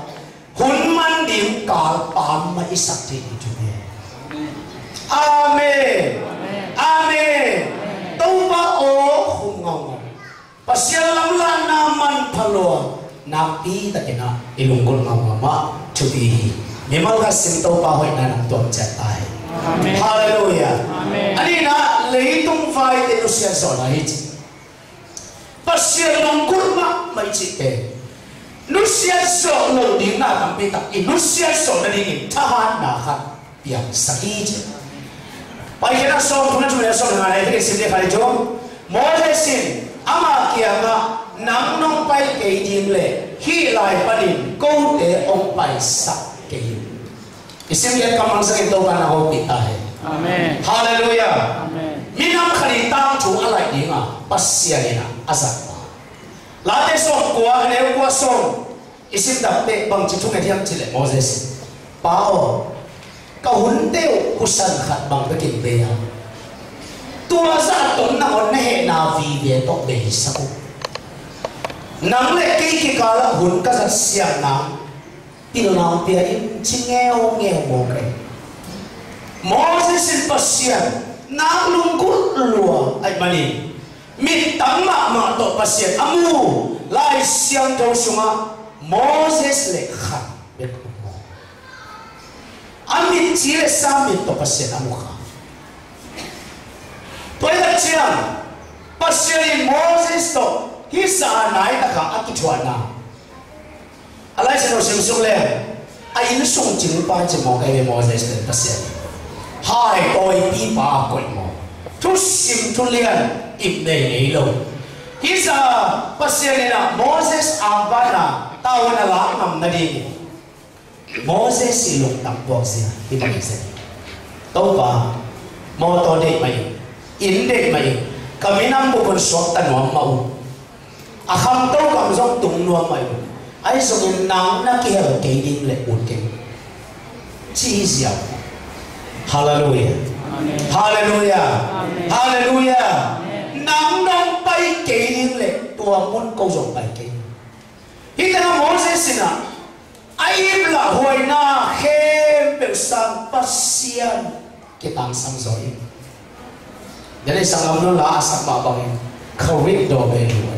hun man ding kal pam mah i sak thei ding thupi. Amen. Amen. Topa aw khum ngaungau. Pasian lamlahna manpha lua nakpi takin ah i lunggulh ngaungau mah thupi hi. Mimal khat sim Topa hoihna nang tuam ciat ta hi. Amen. Halleluiah. Amen. A nihna leitung vaite nusiat zawhna hi ci. Pasian lunggulh mahmah i cihte nusiat zawh lo ding na tampi tak i nusiat zawh nadingin thahatna khat piangsak hi ci. Paikhiatna sawm thum le thum le sawm le nga le thei sim le kha le cu. Moses in ama kiangah nang nong pai kei ding le hih lai panin kote hong paisak kei in. I sim lian kammal sangin Topa na hopih ta hen. Amen. Halleluiah. Amen. Minam khat in tangthu a laih dingah Pasian in a zat ta. Late sawm kua, a neu kua sawm i sim dapteh bangci thunget hiam cileh Moses in, Pa aw, ka hun deuh husan khat bang bekin bei a, tua zah tawh nangawn na hehna vive tawh beisak uh. Nang le kei kikalah hun ka zat siang nang pilna hong pia in ci ngeungeu mawk ei. Moses in Pasian nak lunggulh lua ahih manin mittang mahmah tawh Pasian a mu. Lai Siangtho sungah Moses le khat bek a mu. A mitci le sa mit tawh Pasian a mu kha. Tua hi tak ciang Pasian in Moses tawh hih sa a nai takah a kithuahna a Lai Siangtho sim suk le a innsung cingpa ci mawk ei ve Moses pen Pasian. Hai tawipipa a koih maw? Thusim thulian ip nei ngei lo. Hih sa Pasian in ah Moses angvanna tavuan a lak ngam nadingin Moses i lungtang puakzia hi mah hi zen. Topa, mawtaw deih mah in, inn deih mah in, ka minam bup hun suakta nuam mah uh. A khamto kam zong tung nuam mah in, ahi zongin nang na kihel kei ding le ut kei, ci hi ziau. Halleluiah. Amen. Halleluiah. Amen. Halleluiah. Amen. Nang nong pai kei ding le tua mun ko zong pai kei. Hih tengah Moses in ah a ip lah huaina khempeuh sang Pasian kitangsam zaw hi. Tua leh sanglam nun la a sak mah bangin kharit daw ve lo.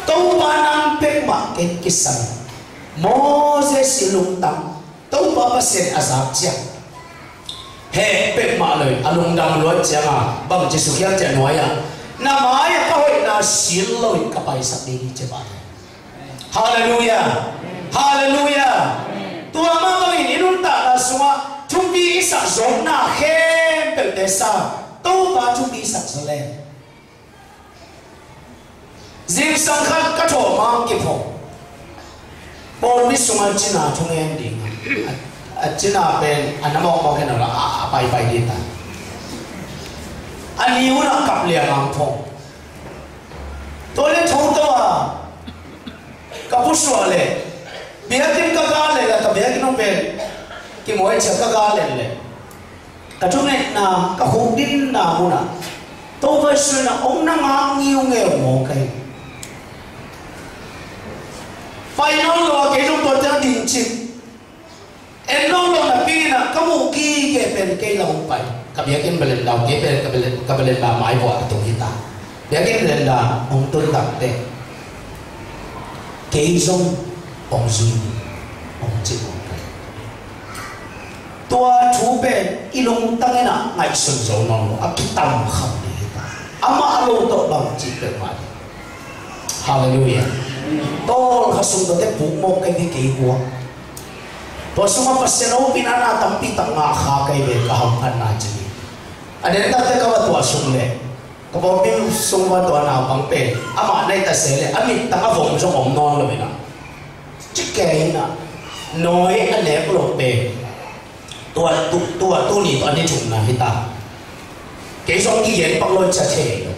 Topa nang pek mah ken kisam. Moses i lungtang Topa Pasian a zak ciang heh pek mah lo in a lungdam luat ciangin bangci sukhiat ciah nuai-ah Na mai-ah ka hoihna sil loin ka paisak ding hi, ci pah hi. Halleluiah. Halleluiah. Tua mah bangin i nuntakna sungah thupi i sak zawkna khempeuhte sang Topa thupi sak zaw leng. Zingsang khat ka thawh mang kiphawk. Pawlpi sungah cina thungen ding a, a cina pen a na mawkmawk hen a, a paipai ding ta. A ni hunah kap liang ang phawng. Tua le tho to a ka pusuah le biakinn ka gal le, ka biakinn hong pen kimawi cia ka gal le le. Ka thungetna, ka khukdinna munah Topa Jesu in hong na ngak ngiungeu maw ka hi. Pai nawn lo a kei zong tua ciang ding cik. En nawn lo napi inah ka muh gige pen kei la hong pai. Ka biakinn balenda uh, kei pen ka balen, ka balenda maibuah a tung hi ta. Biakinn balenda hong tun tak teh kei zong hong zui, hong cih hong pai. Tua thu pen i lungtang inah ngaihsun zo nawn lo, a kitam kham ding hi ta. Amah lo tawh bang cih peuhmah ding. Halleluiah. Tawlkhat sung tawh teh puk mawk kei ve, kei guak. Tua sungah Pasian hopihna na tampi tak ngah kha kei ve, ka hamphatna ci hi. A den tak teh ka va tuah sung leh ka pawlpi sung va tuah naupang pen amah na hih ta se leh a mittang a vom zong om nawn lo inah, ci kei inah, nawi a nek lo pen tua tu, tua tuni tawh a ni thumna hi ta. Kei zong kigen pak lo, cia thei lo.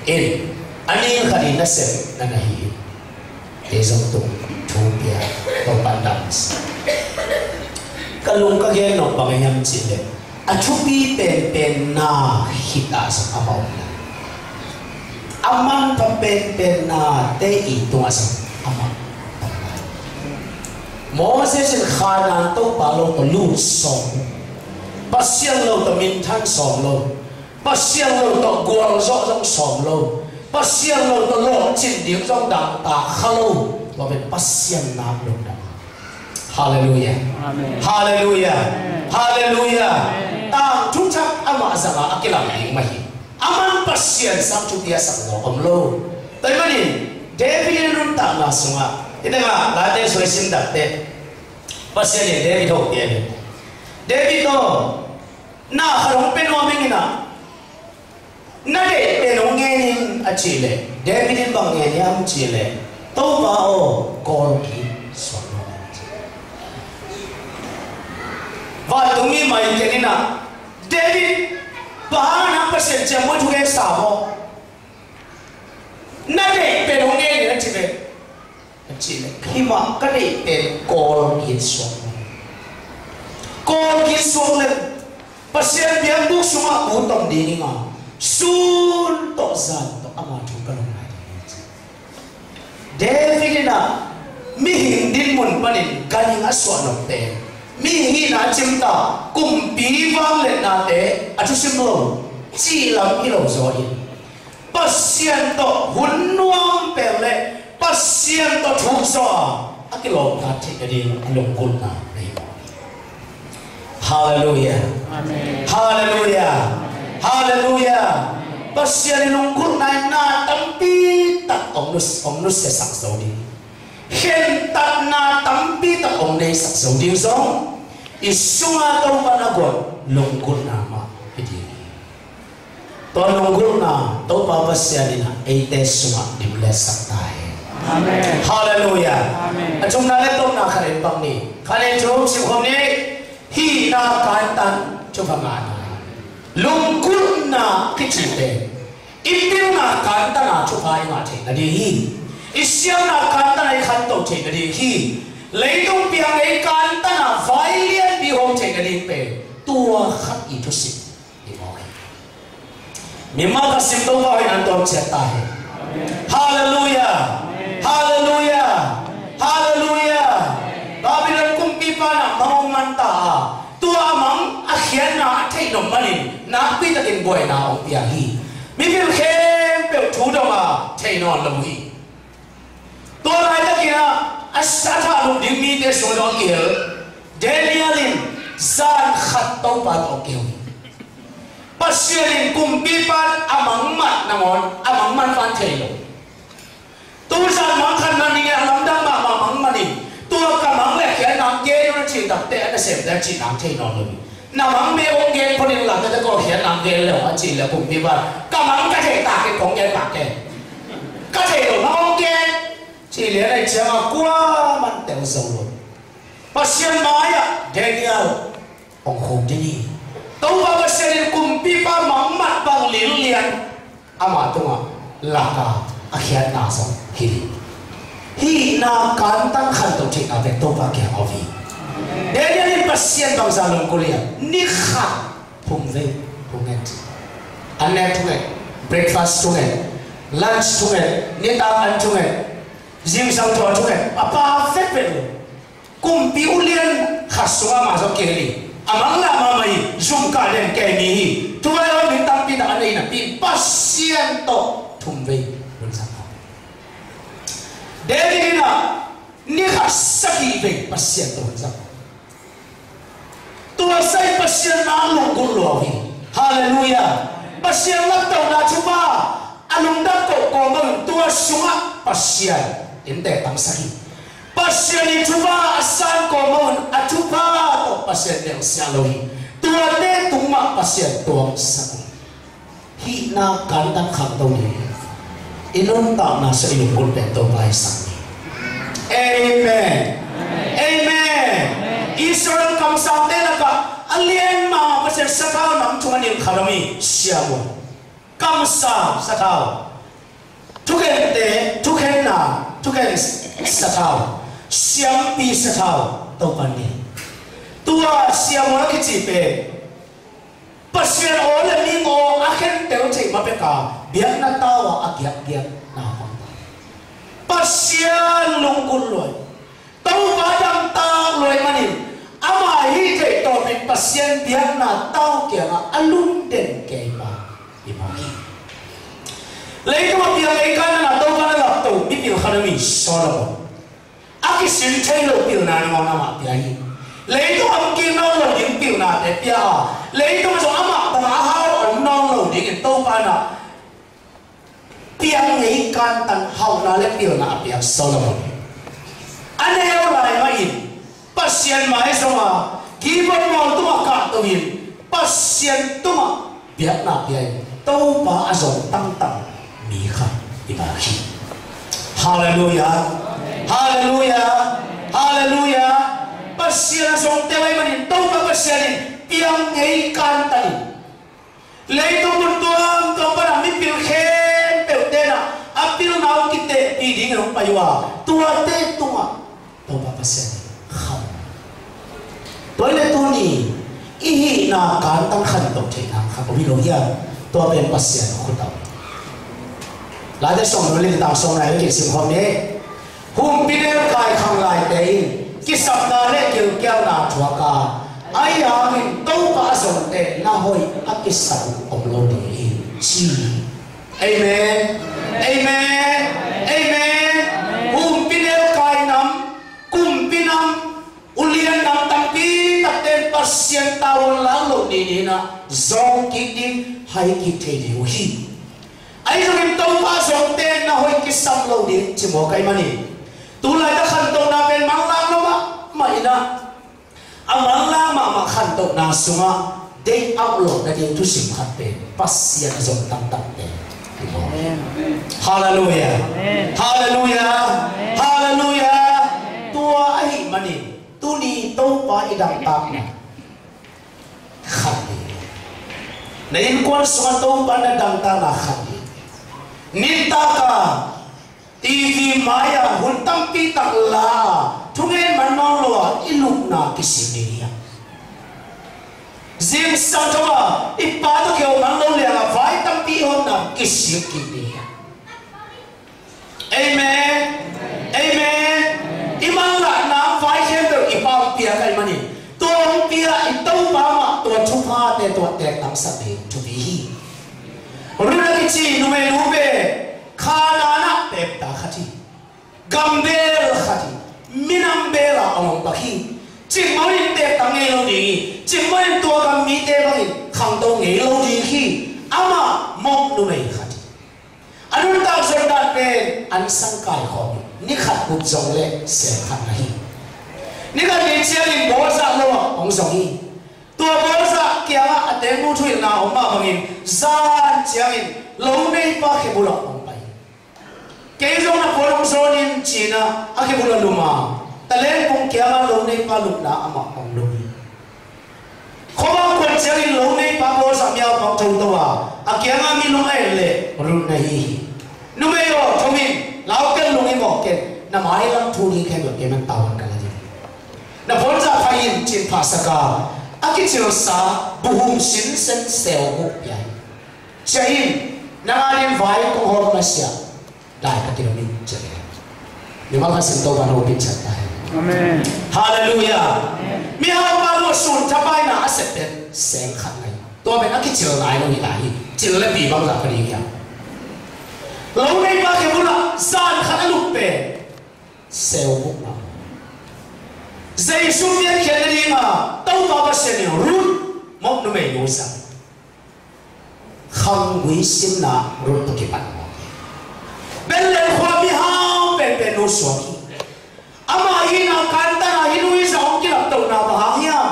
In, a ni khat in nasep na na hi. Kei zong tung thu pia, Topa'n dam sa. Ka lung ka gen nop bang hiam cih leh, a thupi penpen na khit ah zong amah om lo. A manpha penpen nate i tungah zong amah om lo. Moses in Khanaan Topa lo tawh lut sawm lo. Pasian lo tawh minthan sawm lo. Pasian lo tawh gualzawh zong sawm lo. Pasian lo tawh lawhcin ding zong dangtak kha lo. Tua pen Pasian nak lungdam. Halleluiah. Amen. Halleluiah. Amen. Halleluiah. Amen. Tangthu thak amah zangah a kilang ding mah hi. A man Pasian sang thupi a sak zaw om lo. Tua ahih manin David in a nuntakna sungah, i tengah Late suai sim dak teh Pasian in David hopih hi. David aw, na khat hong pia nuam ing inah, na deih pen hong ngen in, a cih leh David in bang ngen hiam cih leh, Topa aw, kawl kik suak nuam in, a ci. Vantungmi mai ken inah, David, bang hang na Pasian ciang muai thugen sa maw? Na deih pen hong ngen in, a ci ve. A cih leh, hih mah ka deih pen kawl kik suak. Kawl kik suak leh Pasian biakbuk sungah bu tom ding ing a, sun tawh zan tawh ama thu ka lung nai ding hi, a ci. David in ah mihing dinmun panin ganhing a suah nop pen, mihing hihna a cimtak kumpi vangliatnate a thusim lo, cihlam hi lo zaw in, Pasian tawh hun nuam pen le Pasian tawh thuk zaw a, a kilawmtat theih nading a lunggulhna na hi mawk hi. Halleluiah. Amen. Halleluiah. Halleluiah. Pasian i lunggulhna in na tampi tak hong nus-, hong nusiasak zo ding. Khentatna tampi tak hong neisak zo ding zong, i sungah Topa na guan lunggulhna mah hi ding hi. Tua lunggulhna Topa Pasian in ah eite sungah dimletsak ta hen. Amen. Halleluiah. Amen. A thumna le tawpna khat en pak ni. Khat en thum sim khawm ni. Hihna kantan thupha ngahna. Lunggulhna kici pen i pilna kantan a thupha i ngah theih nading hi. I siamna kantan a i khanto theih nading hi. Leitung piang ei kantan a vai lianpi hawm theih nading pen tua khat i thusim hi mawk hi. Mimal ka sim Topa hoih nan tuam ciat ta hi. Halleluiah. Halleluiah. Halleluiah. Babylon kumpipa in ah mang hong man ta a, tua a mang a khiatna a theih nop manin nakpi takin buaina hong pia hi. Mipil khempeuh thu dong a thei nawn lo hi. Tua laitakin ah a, a thah lum ding mite sungah zong a kihel. Daniel in zan khat Topa tawh a kihel hi. Pasian in kumpipa a mangmat nangawn a mangman man thei lo. Tuzan mangkhat man ning a lamdang mahmah mangman in tua ka mang le khiatna gen un a cih takte a nasemte a cih nang thei nawn lo. Na mang me hong gen phonin lamdang te kaw khiatna gen le a cih le kumpipa ka mang ka thei tak in kong gen tak ke. Ka thei lo mang hong gen. Cih lian a i ciang a kuaman tel zo lo. Pasian mai-ah Daniel hong khum ding hi. Topa Pasian in kumpipa mangmat bang lillian ama tungah laka a khiatna zong hi ding. Hihna kantan khantoh theihna pen Topa kiang a om hi. Daniel in Pasian bangza lungkul hiam? Ni khat phumvei thungen, an nek thungen, breakfast thungen, lunch thungen, nitak an thungen, zingsang thaw thungen, a pa vekvek lo. Kumpi ulian khat sungah mah zong kei hi. A manglah mahmah hi, zumkah den kei mi hi. Thuai hong min tampi tak a nei napi Pasian tawh thumvei hun zang. David in ah ni khat sagih vei Pasian tawh hun zang. Tua sai Pasian na lunggulh lua hi. Halleluiah. Pasian lamtohna thupha a lungdam kohkawm bangin tua sungah Pasian in tehtamsak hi. Pasian in thupha a san kawm bangin a thupha tawh Pasian nelsiah lo hi. Tuate tung mah Pasian tuangsak hi. Hihna kantan khangto ni. I nuntakna sung i lunggulh pen Topa hi sak ni. Amen. Amen. Israel kamsangte lakah a lian mahmah Pasian sathau nam thum a nih khat om hi. Siamuan, kamsang sathau, thukhente, thukhenna, thukhen sathau, siampi sathau Topa ni. Tua siamuan a kici pen Pasian aw le ming aw a khentel theih ma peka biakna tau ah a giakgiakna hong pai. Pasian lunggulh luai, Topa damtak luai manin ama hih theih tawpin Pasian biakna tau kiangah a lungden kei pa i mawk hi. Leitung a piang ei kanna Topa na lapto mipil khat a mi Solomon. A kisin thei lo pilna nangawn amah pia hi. Leitung a hong kik nawn lo ding pilnate pia a, leitung a zong amah bang a hau a om nawn lo dingin Topa na piang ngei kantan hauhna le pilna a piak Solomon. A neu lai mahin Pasian mai zong a Gibeon mual tungah kahto in Pasian tungah biakna pia in Topa a zong tangtang mi khat i bang hi. Halleluiah. Halleluiah. Halleluiah. Pasian a zongte lai manin Topa Pasian in piang ngei kantan in leitung mun tuamtuam pana mipil khempeuh tenah a pilna hong kitehpih dingin hong pai uh a, tuate tungah Topa Pasian in kham. Tua hi le tuni i hihna kantan khantoh theihna khat om hi lo hiam? Tua pen Pasian a khut ah. Late sawm le li tang sawm nai le kei sim khawm ni. Humpinelkai khanglaite in kisapna le gilkialna thuak a, ahi hangin Topa a zongte na hoih a kisap om lo ding hi ci. Amen. Amen. Amen. Humpinelkai nam, kumpi nam, ulian nam tampi takte in Pasian tavuan lak loh ni ni-in ah zawng kik ding, hai kik thei ding uh hi. Ahi zongin Topa zongte na hoih kisam lo ding ci mawk ahih manin, tu laitak khantohna pen manlang lo mahmah in ah, a manlang mahmah khantohna sungah deih auh loh nading thusim khat pen Pasian a zong tangtang pen hi mawk. Halleluiah. Halleluiah. Halleluiah. Tua ahih manin tuni Topa i dangtakna khat hi. Na innkuan sungah Topa na dangtakna khat hi. Nitak a TV mai-ah hun tampi tak la a, thugen man nawn lo a i lupna kisik ding hi a, zingsang thaw a i pa tawh kiho man lo liang a vai tampi i hopna kisik kik ding hi a. Amen. Amen. I manlahna vai khempeuh i Pa hong piak ahih manin, tua hong piak i Topa mah tua thuphate tua tektangsak ding thupi hi. Ruth a kici numeinu pen Kanaan ah pemta khat hi. Gambel khat hi. Minam bel ah a hong pak hi. Cimmaw in teektak ngei lo ding hi. Cimmaw in tua gam mite bangin khangto ngei lo ding hi. Amah mawk numei khat hi. A nuntak zon dan pen an sang kaikhawm hi. Ni khat bup zong le seng khat na hi. Ni khat ni ciangin bawlzah lo ah hong zong hi. Tua bawlzah kiangah a tengnu thuhilhna om mah bangin zan ciangin lo neipa khebul ah hong pai hi. Kei zong na puan hong zawn in ci-in ah a khebul ah lum a, taleng pung kiangah lo neipa lupna amah hong lum hi. Khuavak kuan ciangin lo neipa bawlzah miau pang toto a, a kiangah mi lum a et leh Ruth na hi hi. Numei aw, thong in, lau ken, lung i mawk ken, na mailam thu ding khempeuh kei man tau an ka la ding. Na puanzah phai in, ci-in phahsak a, a kicilsa buhum sinsen seu guk pia hi. Ciah in, nang adingin vai kong hawm masiah dai ka kilawm ing, ci hi. Mimal kha sin Topa'n hopih ciat ta hen. Amen. Halleluiah. Mihaupa luahsun thapaina a sep pen seng khat ngai. Tua pen a kicil nai lo hi lai hi. Cil le pi bangzah ka ding hiam? Lo neipa khebul ah zan khat a lup pen seu guk na. Jesu piankhiat nadinga Topa Pasian in Ruth mawk numei nu zang. Khanggui simna Ruth tawh kipan mawk hi. Bethlehem khua mihau penpen nu suak hi. Amah hihna kantan a hih nu i zah hong kilaptohna bang hang hiam?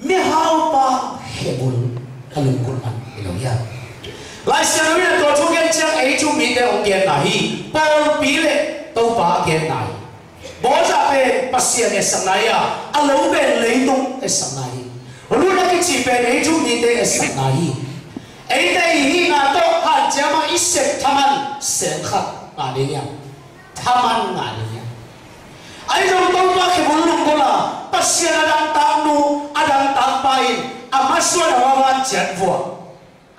Mihaupa khebul a lunggulh man hi lo hiam? Lai Siangtho in a tua thu gen ciang ei thu mite hong genna hi. Pawlpi le Topa a genna hi. Bawlzah pen Pasian etsakna hi a, a lo pen leitung etsakna hi. Ruth a kici pen ei thu mite etsakna hi. Eite i hihna tawh hanciam a i sep thaman seng khat ngah ding hiam? Thaman ngah ding hiam? Ahi zong Topa khebul lunggulh a, Pasian a dangtak nu, a dangtak pa in a masuan a, a van ciat vuah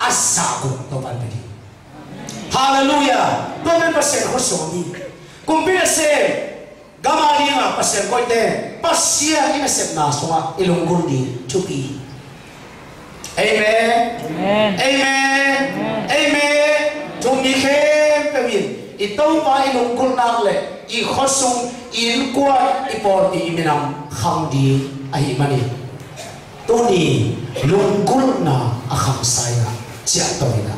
a zah guk Topa'n pia ding. Halleluiah. Tua pen Pasian khuasung hi. Kumpi nasem, gam a dinga Pasian koihte, Pasian i nasepna sungah i lunggulh ding thupi hi. Amen. Amen. Amen. Amen. Amen. Thu-um mi khempeuh in i Topa i lunggulh nak leh i khuasung, i innkuan, i pawlpi, i minam khang ding ahih manin, tuni lunggulhna a khangsa in ah, ciahto in ah,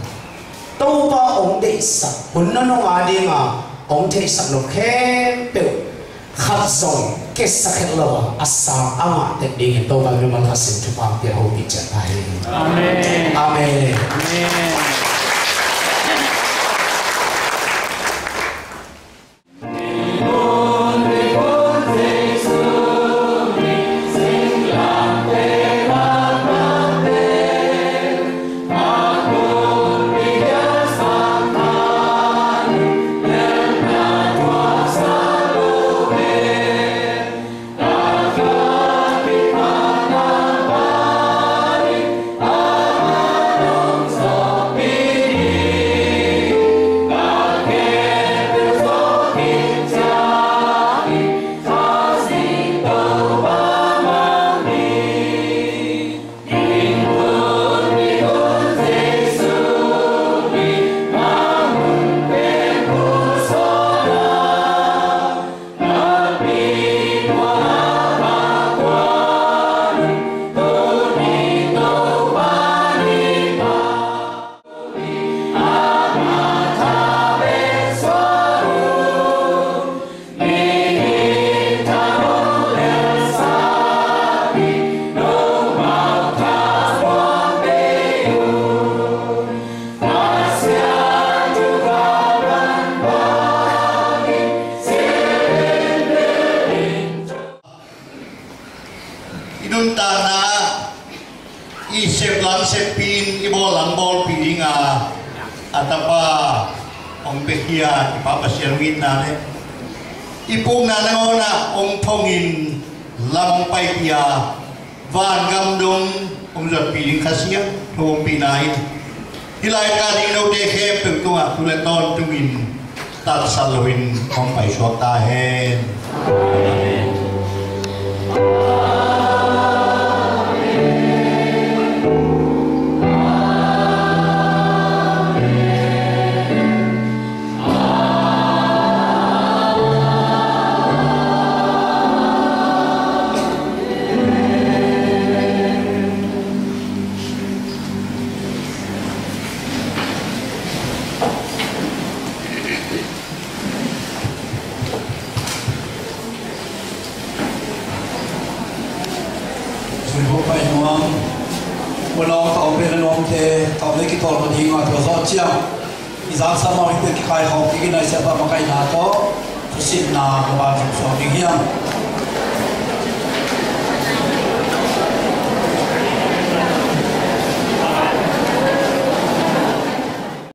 Topa hong deihsak hun nunung a dinga hong theihsak lo khempeuh khat zong kesa khet lo a, a sang a ngah tek dingin Topa mimal khat sin thupha pia hopih ciat ta hi. Amen. Amen. Amen. I nuntakna ah i sep lam seppi in, i bawl lam bawlpih dinga a Tapa hong piakhia i Pa Pasian hong itna le i pukna nangawn ah hong thongin lam hong paipih a, vangam dong hong zuatpih ding Kha Siangtho hong pihna in hih lai-at a ding note khempeuh tungah tu le tawntungin tatsat loin hong paisuak ta hen. Amen. Pai nuam, unau tawh pen a nuamte tawh nei kithawl lo ding a tua zawh ciang i zaksa mawh hi pen kikaikhawm kik in a, i siapa makaihna tawh thusitna ka ban zong suak ding hiam?